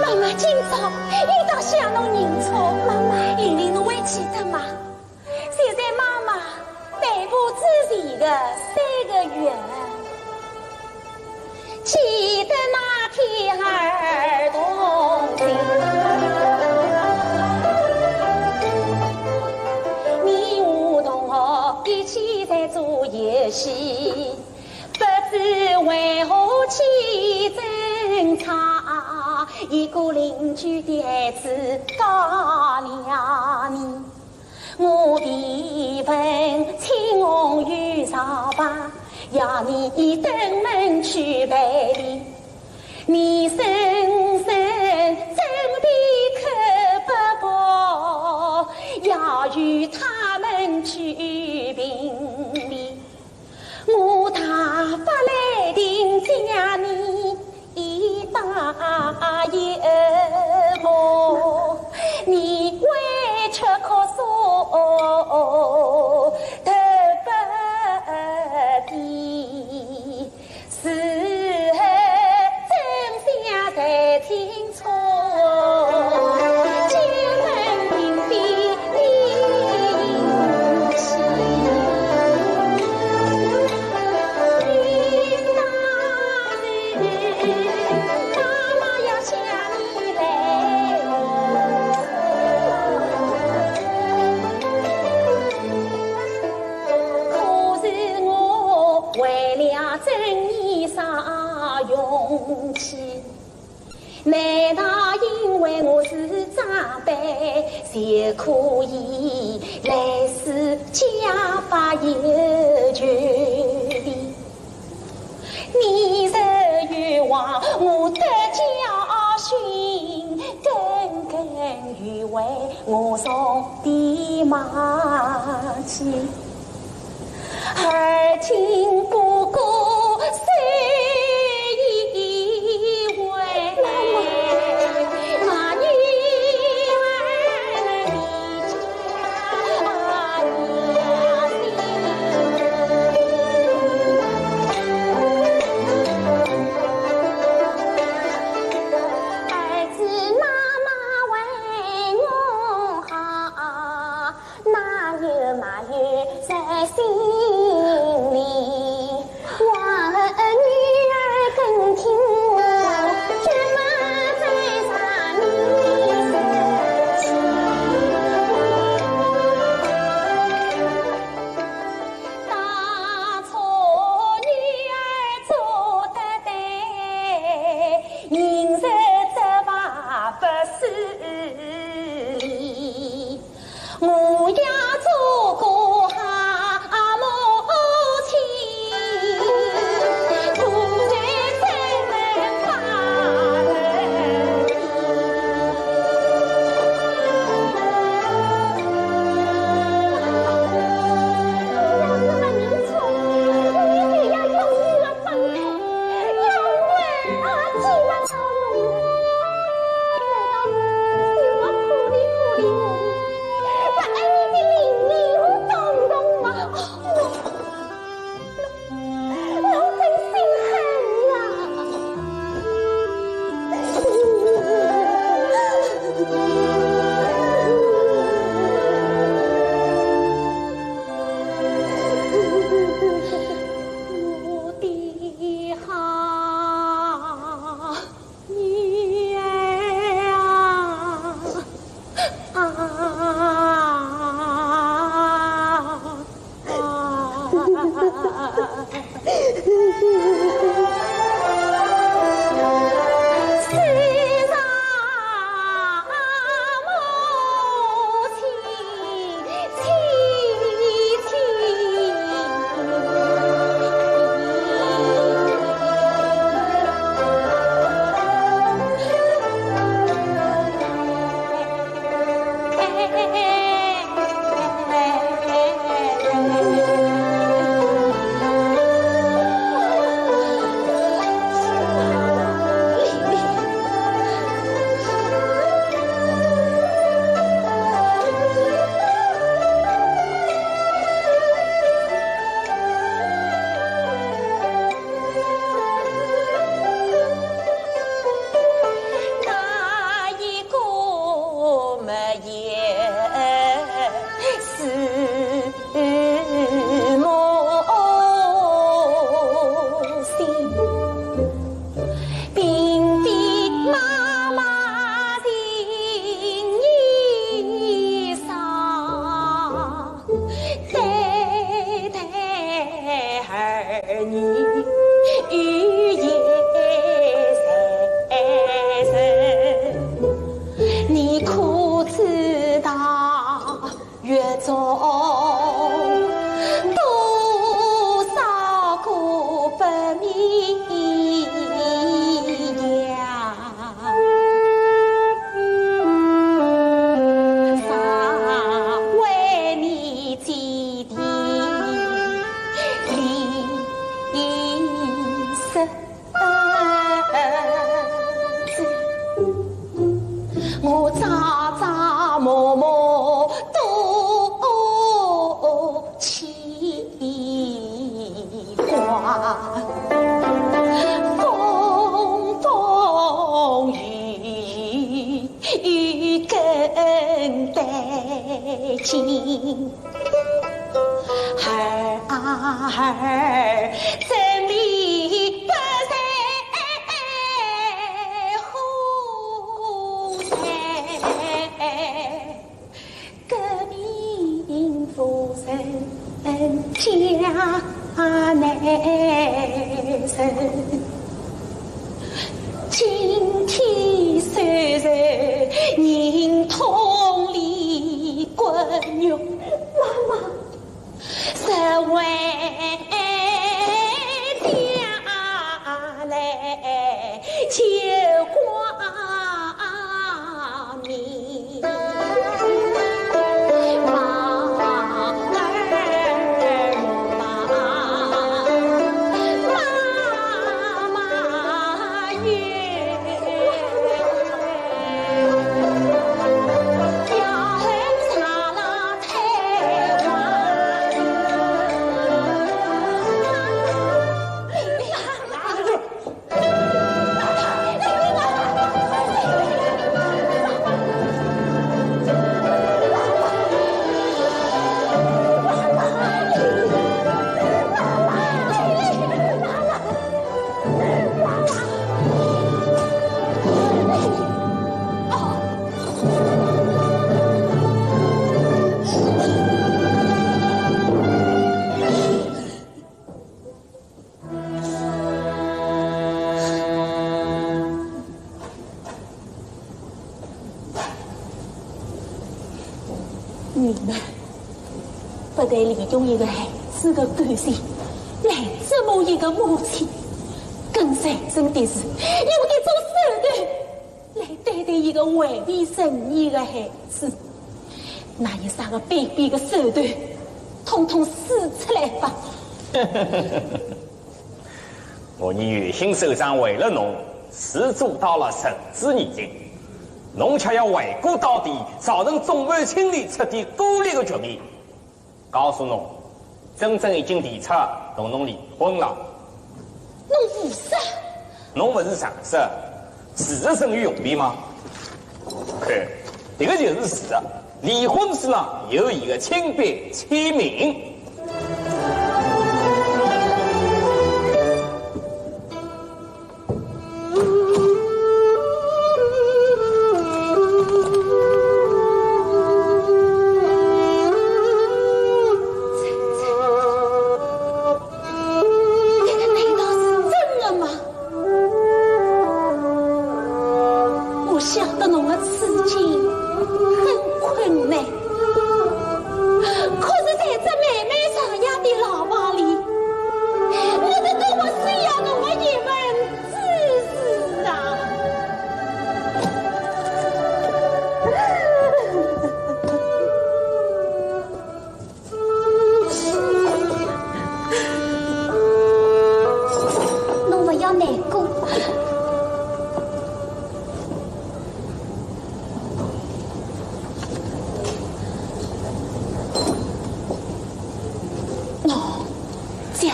妈妈今朝一定向侬认错。妈妈，玲玲，侬还记得吗？现在妈妈内部之前的三个月，记得那天儿童节，你和同学一起在做游戏。 不知为何起争吵，一个邻居的孩子告了你。我被问青红有啥办，要你登门去赔礼。你声声真的口不服，要与他们去评理。 我大发雷霆将你一打一骂，你委屈哭诉得不得，事后真相才清楚。 可是我为了争你啥勇气？ 难道因为我是长辈，就可以来世家法有权利？你若冤枉我得教训，耿耿于怀，我从地骂起。 而今哥哥虽已回，那女儿你家心。儿子妈妈为我好， 哪有埋怨在心里？我女儿更听我，怎么再让你生气？当初女儿做得对，人若责罚不是理。 我要做个蛤蟆。那一个没有四目星，并非妈妈情意上。 对待儿女语言才神，你可知道月中多少个不眠夜？ 常为你祭奠离别。我朝朝暮暮多牵 挂，风风雨雨更带劲。孩儿真理不在乎谁， 革命夫人家内人，今天虽然忍痛离骨肉，妈妈，实为家内 救光明。望儿母啊，妈妈愿要上了台湾。 你们不但利用一个孩子的感情来折磨一个母亲，更残忍的是，用一种手段 来对待一个未成年的孩子，那一啥个卑鄙的手段，统统使出来吧！我女有心首长为了侬，是做到了仁至义尽，侬却要回锅到底，造成众叛亲离、彻底割裂的局面。 告诉侬，曾曾已经提出同侬离婚了。侬胡说！侬勿是常识，事实胜于雄辩吗？对，这个就是事实。离婚书呢，有一个亲笔签名。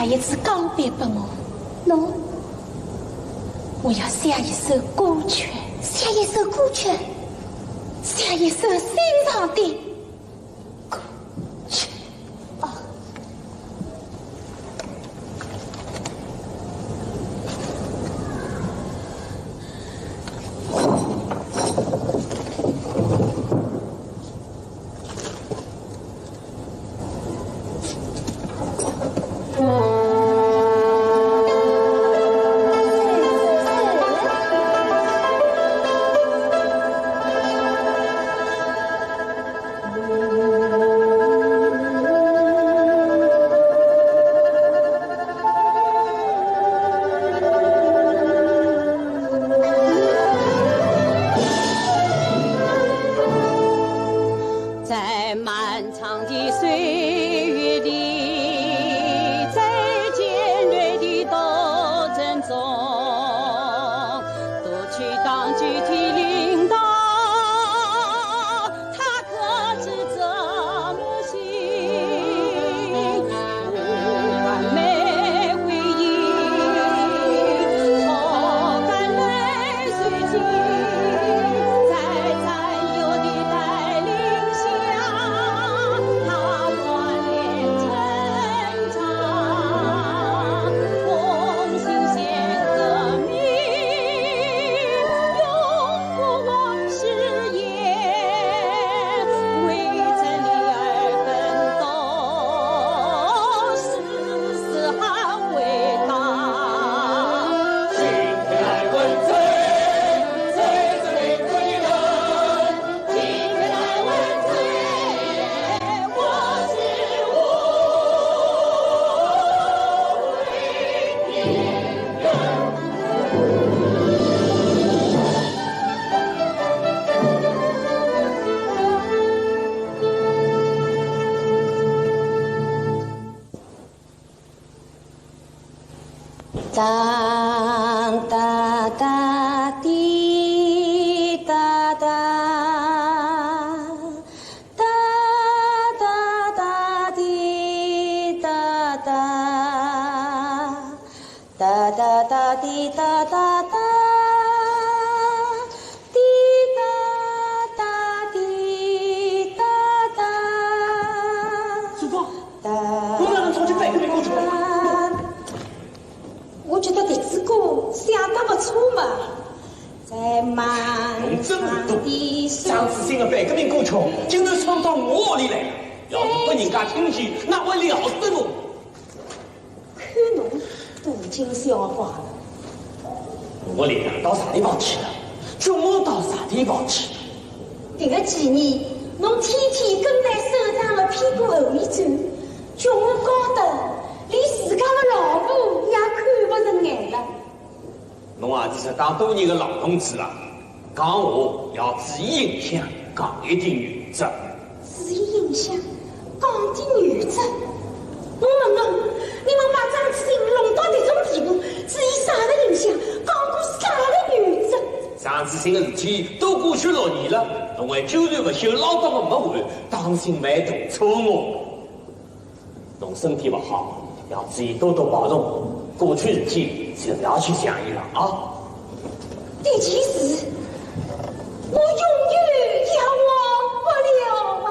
一次告别拨我。喏，我要写一首歌曲。写一首歌曲？写一首欣赏的歌曲。啊。 在漫长的岁月里，在尖锐的斗争中，夺去当局的领导，他可知怎么行？ 不完美回忆，何敢泪水尽？在战友的带领下，他锻炼成长，奉献献革命，永不忘誓言，为真理而奋斗。 当当当滴答答，答答答滴答答，答答答滴答答答。 滴答答，滴答答。叔父，侬哪能唱起反革命歌曲来了？我觉得迭支歌写得勿错嘛，在漫长的岁月。侬真糊涂，张子欣的反革命歌曲，竟然唱到我屋里来了。要是拨人家听见，哪会了得侬？ 看侬大惊小怪了。我领导到啥地方去了？叫我到啥地方去了？迭个几年，侬天天跟在首长的屁股后面走，叫我搞得连自家的老婆也看勿顺眼了。 侬也是实当多年的老同志了，讲话要注意形象，讲一点原则。注意形象，讲点原则。我问侬，你们把张子欣弄到迭种地步，注意啥个形象，讲过啥个原则？张子欣的事体都过去六年了，侬还揪着勿休，老早么没完，当心万一大错误。 侬身体勿好，要注意多多保重，过去事体就勿要去想伊了啊。迭件事，我永远也忘不了啊。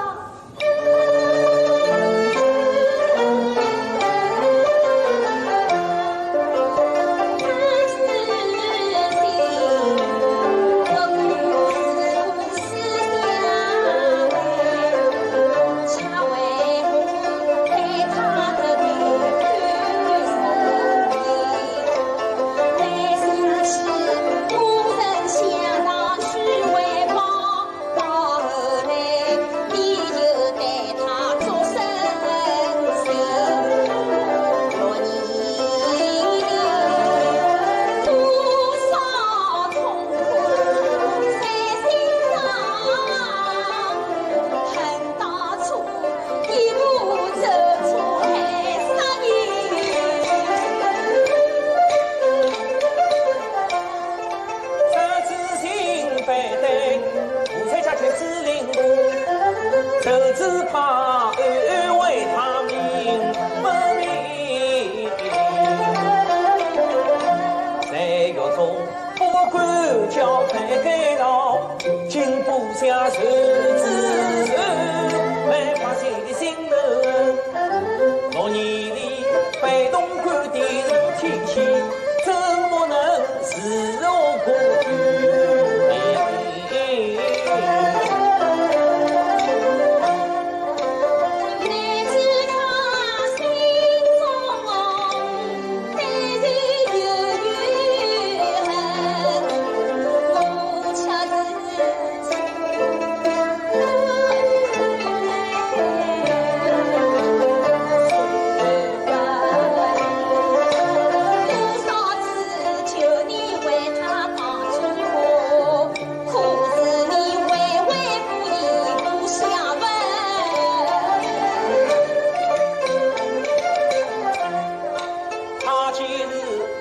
他今日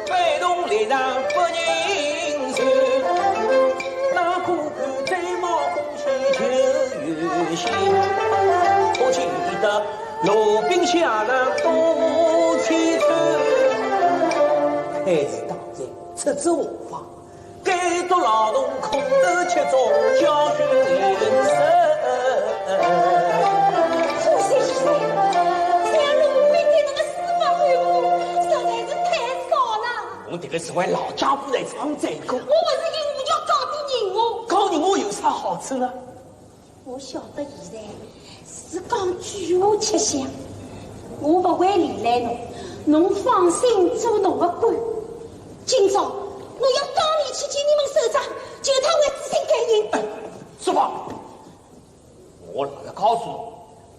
非同寻常不认识，那个个在冒风险就有心，可见得罗宾下了多千次。开始打在出走法，该毒老洞空头吃中叫寻死。可惜是，像罗宾的那个司法后果，实在是太少了。 我迭个是为老丈夫来唱赞歌。我勿是因为要讲点人话。讲人话有啥好处呢？我晓得现在是讲鬼话吃香，我勿会连累侬，侬放心做侬个官。今朝我要当面去见你们首长，求他为子兴改名。哎，说吧。 我老实告诉侬，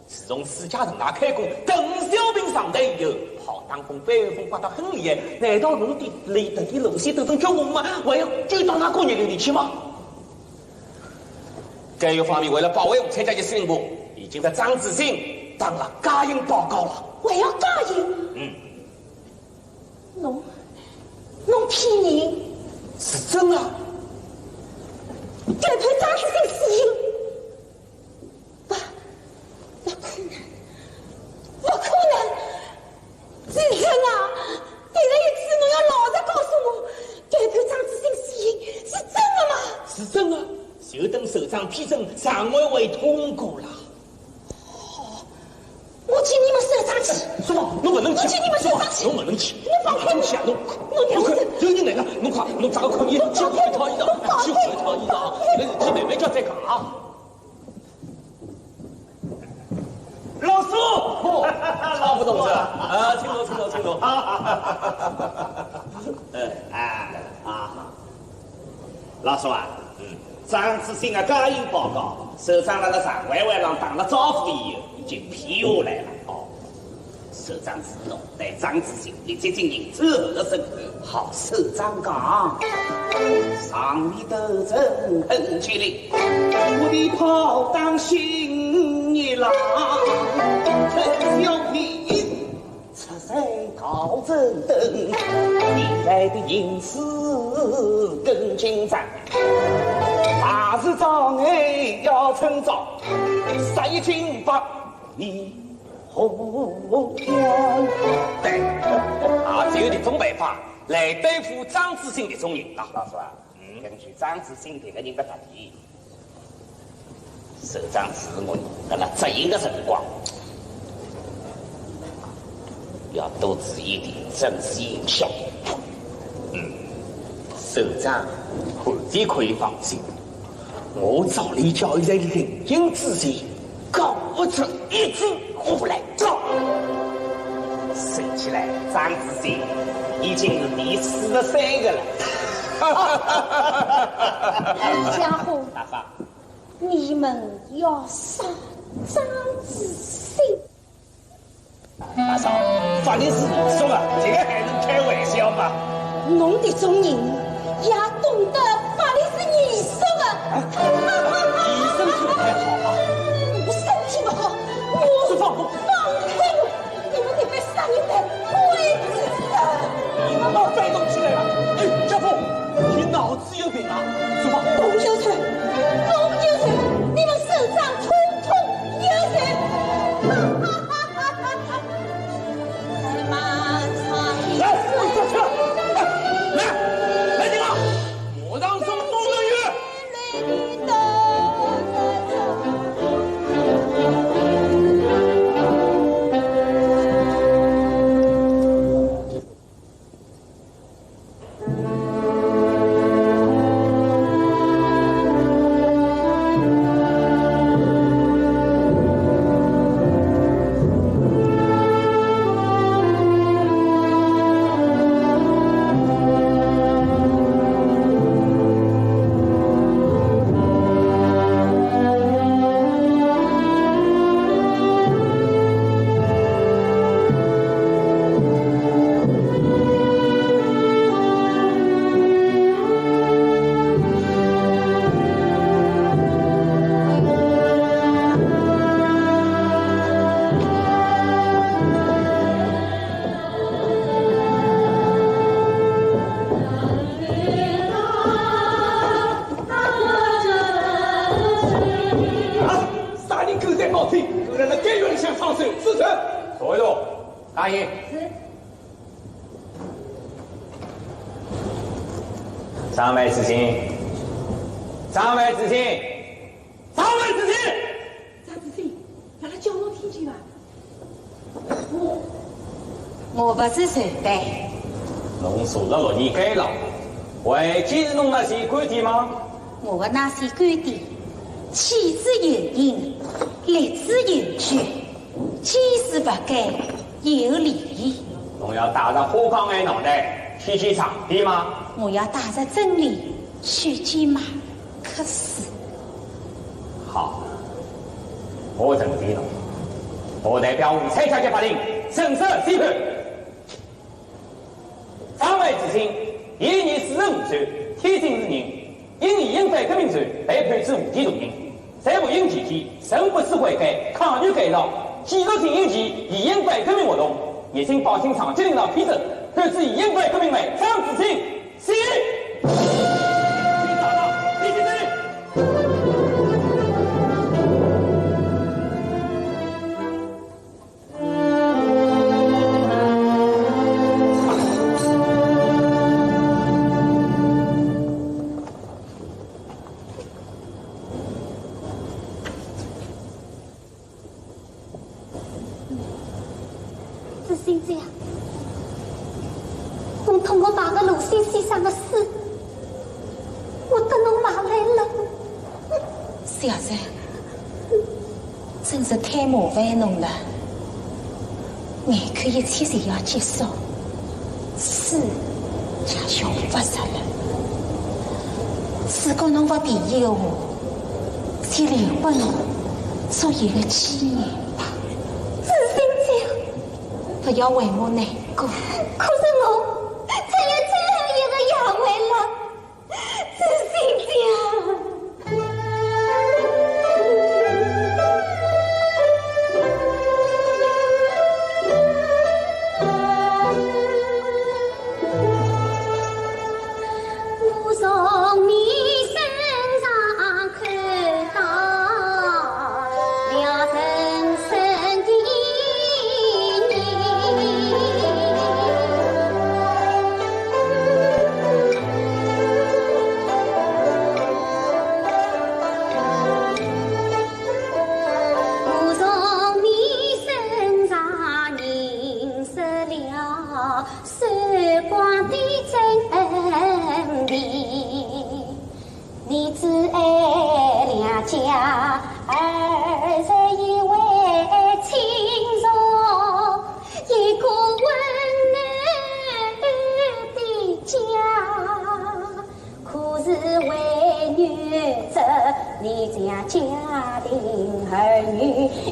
自从世家城外开过邓小平上台以后，炮打风、反风刮得很厉害，难道侬的里头的路线都成绝望吗？还要追到那个年头里去吗？监狱方面为了保卫我参加一些新闻，已经在张子兴打了假印报告了。还要假印？嗯。侬，侬骗人！是真的。该判张子兴死刑。 勿，勿可能，勿可能！子成啊，第一次侬要老实告诉我，该判张子兴死刑是真的吗？是真的，就等首长批准，常委会通过了。好，我请你们首长去。什么？侬不能去！我请你们首长去。什么？侬不能去！侬放开我！侬，侬让我走！有人来了，侬快，侬找个空间，去换一套衣裳，去换一套衣裳，那是去慢慢叫再讲啊。 老师，哦，老师同志，啊，请坐，请坐，请坐。哎，啊，啊，老师啊，嗯，张子兴的假印报告，首长辣辣常委会上打了招呼以后，已经批下来了。哦，首长自动对张子兴立即进行最后的审判。好，首长讲，上面斗争很激烈， 我的炮弹心一浪，陈小平出山逃走等，你来的银子更紧张，还是找你要趁早，杀一斤把你红掉。对，啊，只有这种办法来对付张子兴这种人啊。老师啊， 根据张子兴这个人的特点，首长自我辣辣执行的辰光，要多注意点政治形象。嗯，首长完全可以放心，我照例叫伊在临行之前讲勿出一句话来。 说起来，张子兴已经是第四十三个了。李家宏，大嫂，你们要杀张子兴？大嫂，法律是艺术嘛，这个还能开玩笑吗？侬这种人也懂得法律是艺术的。啊，艺术是不太好啊。我身体不好，我，放开我！ 你们这班杀人犯，我也不是人！你们把我翻动起来了！哎，家父，你脑子有病啊！什么？都有罪，都有罪，你们首长统统有罪！来，我上去了！哎，来，来，来人啊！马上坐一坐，大爷。是。上位执行，上位执行，上位执行。啥事体？让他叫我听见吧。我，我不是罪犯。侬坐了六年监牢，还记得侬那些观点吗？我的那些观点，起之有因，立之有据。 见是勿改，有理。侬要带着花岗岩脑袋去见上帝吗？我要带着真理去见马克思。好，我认定了。我代表五彩甲级法庭正式宣判。 上位执行，现年四十五岁，天津市人，因严刑反革命罪被判处无期徒刑。在服刑期间，从不思悔改，抗拒改造，继续进行其严刑反革命活动，热心报信长期领导批准，判处严刑反革命罪。上执行，死刑。请上当，立即执行。 朱先生，侬托我买个鲁迅先生的书，我得侬买来了。小姐，真是太麻烦侬了。眼看一切侪要结束，书也用勿着了。如果侬勿便意的话， 请留拨我做一个纪念吧。朱先生，不要为我难过。可是我只有最后一个机会了，朱先生。 我从你身上看到了人生的意义。我从你身上认识了 时光的真理。你只爱两家儿子一位亲属，一个温暖的家。 可是为女则，你将家庭儿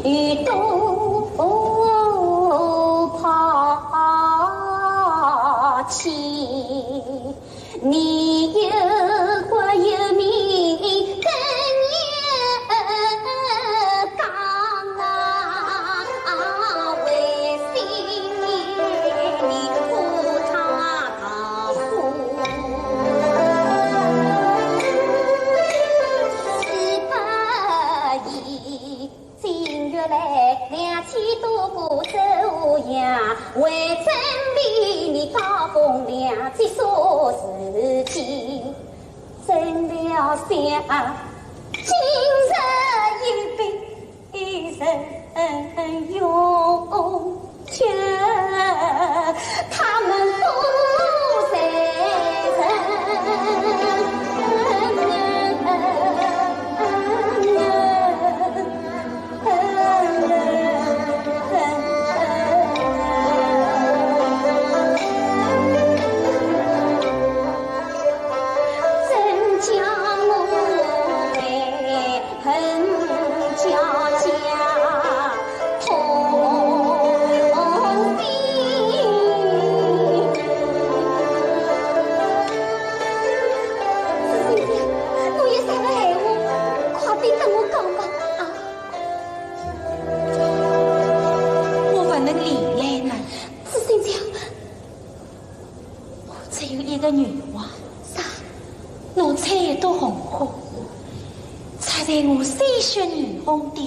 女都抛弃。你有国有民，更要讲啊，为 心里苦他痛苦。是不依，今日来两千多个手下，为准备你刀锋两截说事情，真了想，今日一别 一人永绝，他们不在人。真叫我 恨交加痛心。朱先生，侬有啥个闲话，快点跟我讲吧，啊。我不能连累侬。朱先生， 我只有一个愿望。啥？侬穿一朵红花，插在我鲜血染红的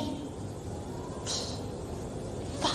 地方。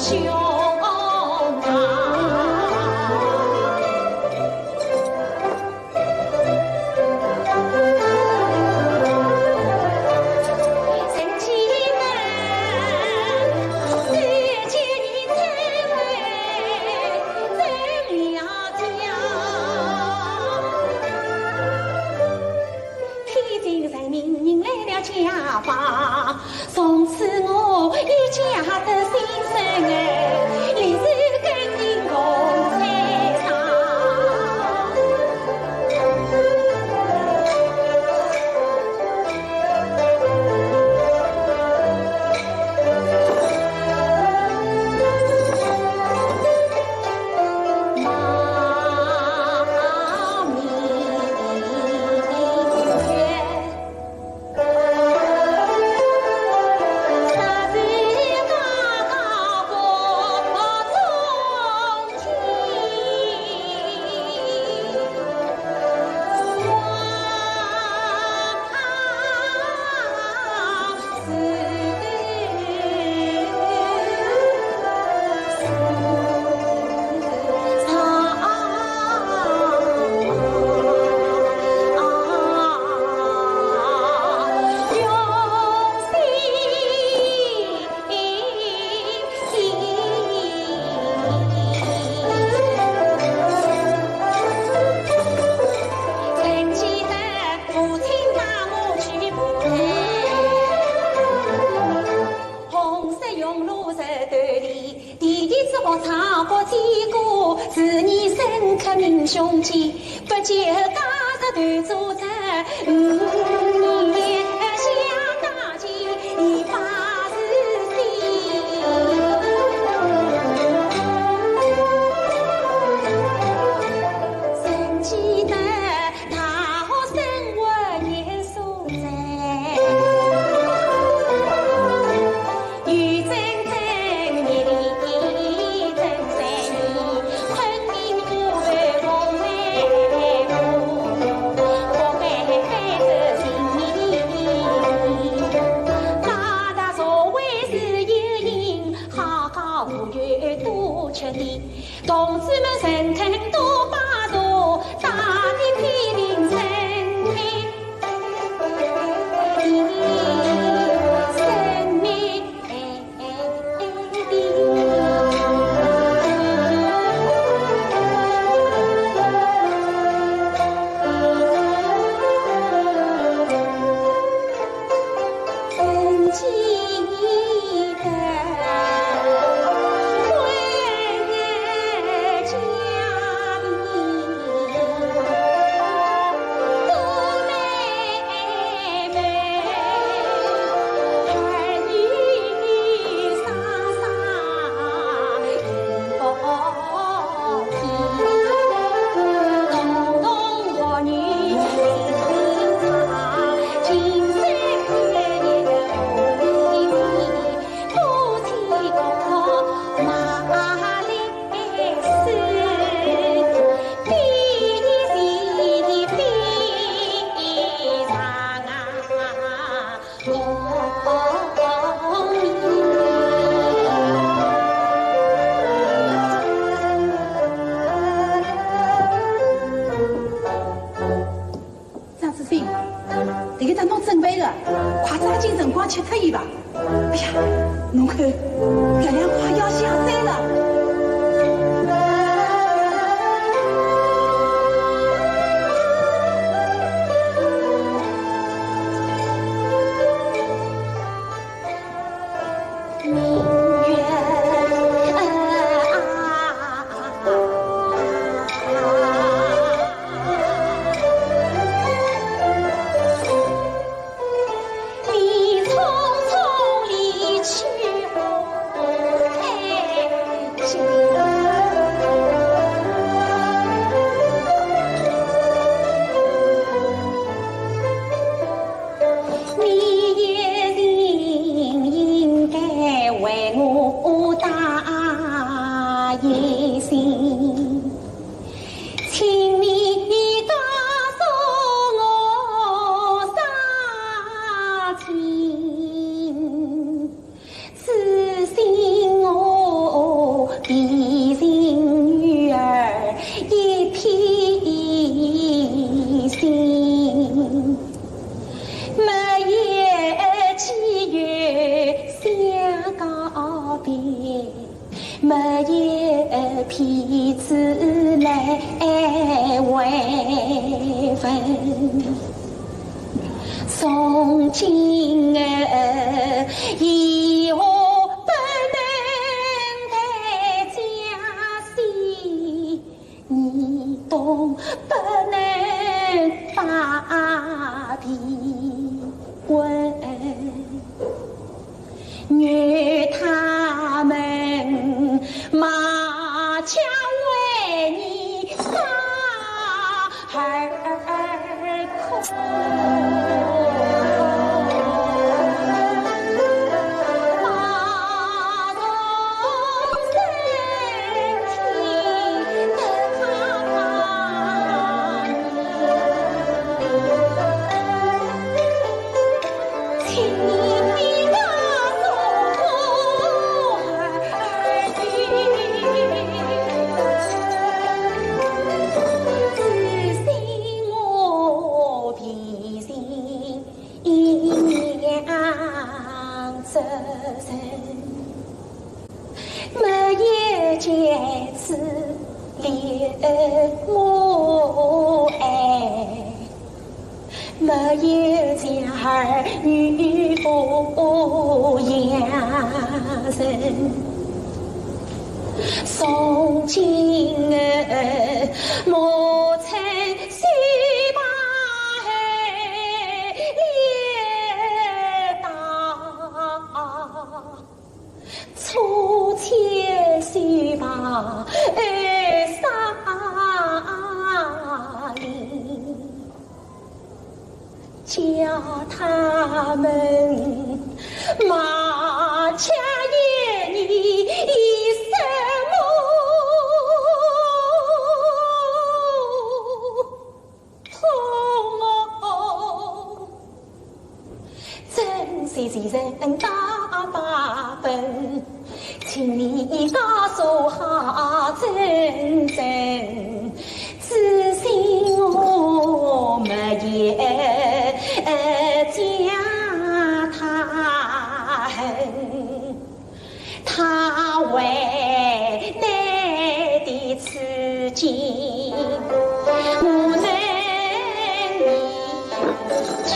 天津人民迎来了解放，从此我一家得新生，立志耕耘共产党。红色云罗日头里，第一次学唱国际歌，自然深刻民胸间，不久加入团组织，嗯，也想大家一把事情。曾记得 大学生活也所在，有真正热烈的真在你，昆明我们梦寐梦，不该背着行李。拉大社会是有影，好好无忧多吃力。 同志们诚恳多拜茶，大地批评生命，生命。 张志新，迭个当中准备个，快抓紧辰光吃脱伊吧。哎呀，侬看，月亮快要下山了。 你一定应该为我打一心，请你告诉我伤心，此心我没有彼此来慰问，从今以后不能谈家事，你懂不能把地问。 与他们马家为你打二空。没有见此留我爱，没有见儿女抚养人。从今我曾须把爱打。 初见须把二三里，叫他们马家言语一声我 痛哦。珍惜前人大把分，请你告诉好真真，只是我没有将他恨。 他为难的处境，我能理解。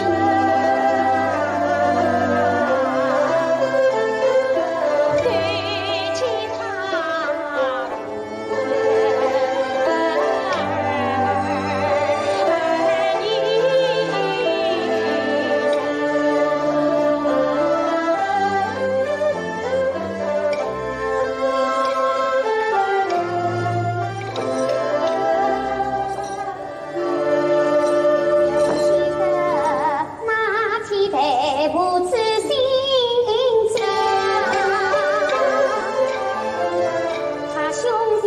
对其他 那天台不知心者，他胸前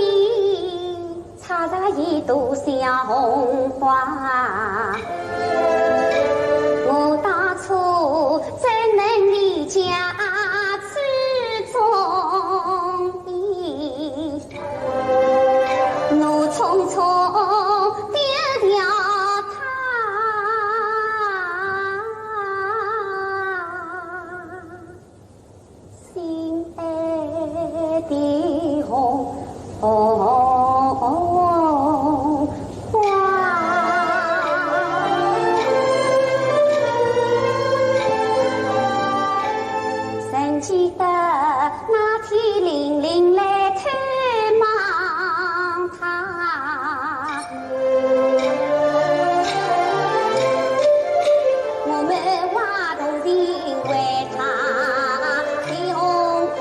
插着一朵小红花。我当初怎能离家出走呢？ 我匆匆丢掉他，心爱的红花。曾记得 那天玲玲来探望他，我们花童情为他的红花。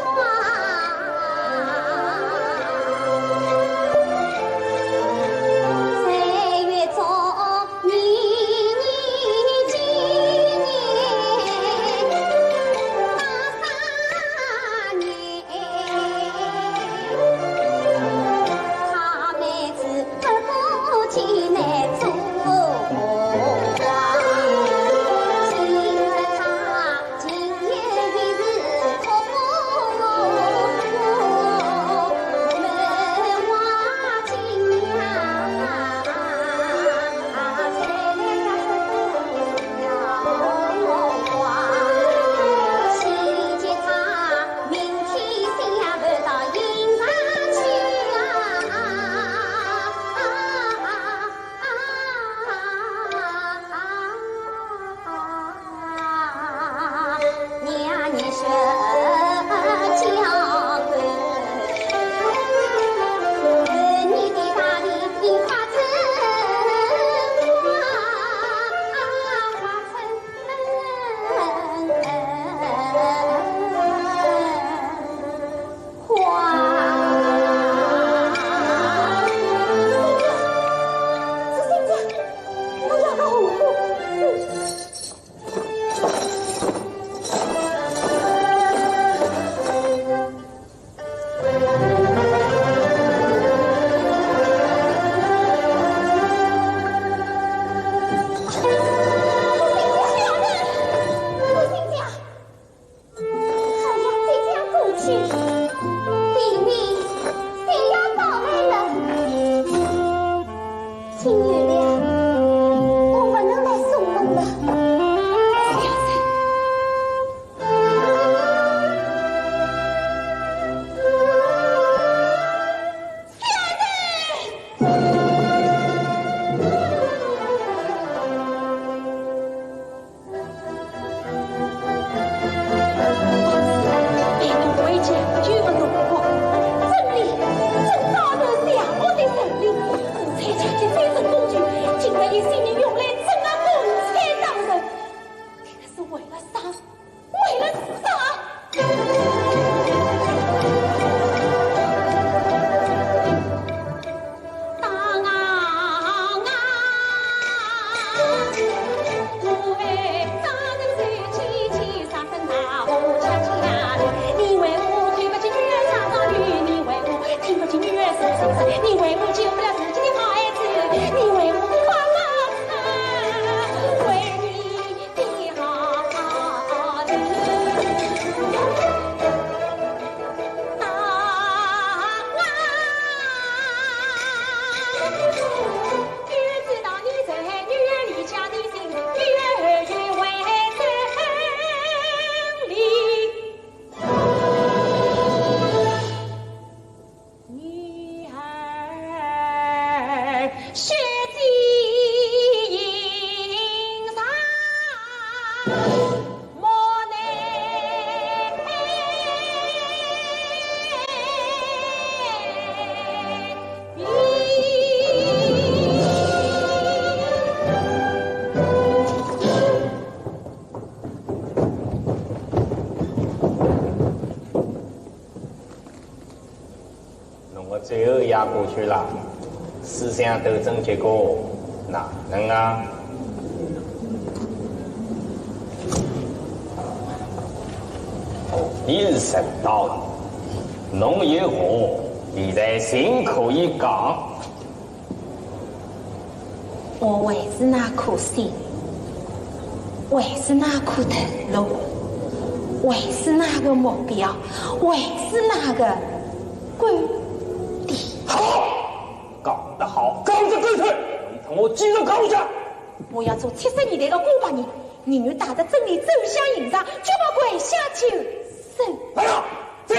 三月中 你，你今年八十年。哇！是这样，我要个红布。 哎呀，这样过去，地面定要倒来了。请原谅，我不能来送终了。小生，小生。 为了啥？侬个最后一夜过去了，思想斗争结果哪能啊？你是神道的，侬有话，现在尽可以讲。 我还是那颗心，还是那颗头颅，还是那个目标，还是那个观点。好，讲得好，讲得够透，你同我继续讲下去。我要做七十年代的古巴人，宁愿带着真理走向刑场，绝不跪下求生。来呀，进！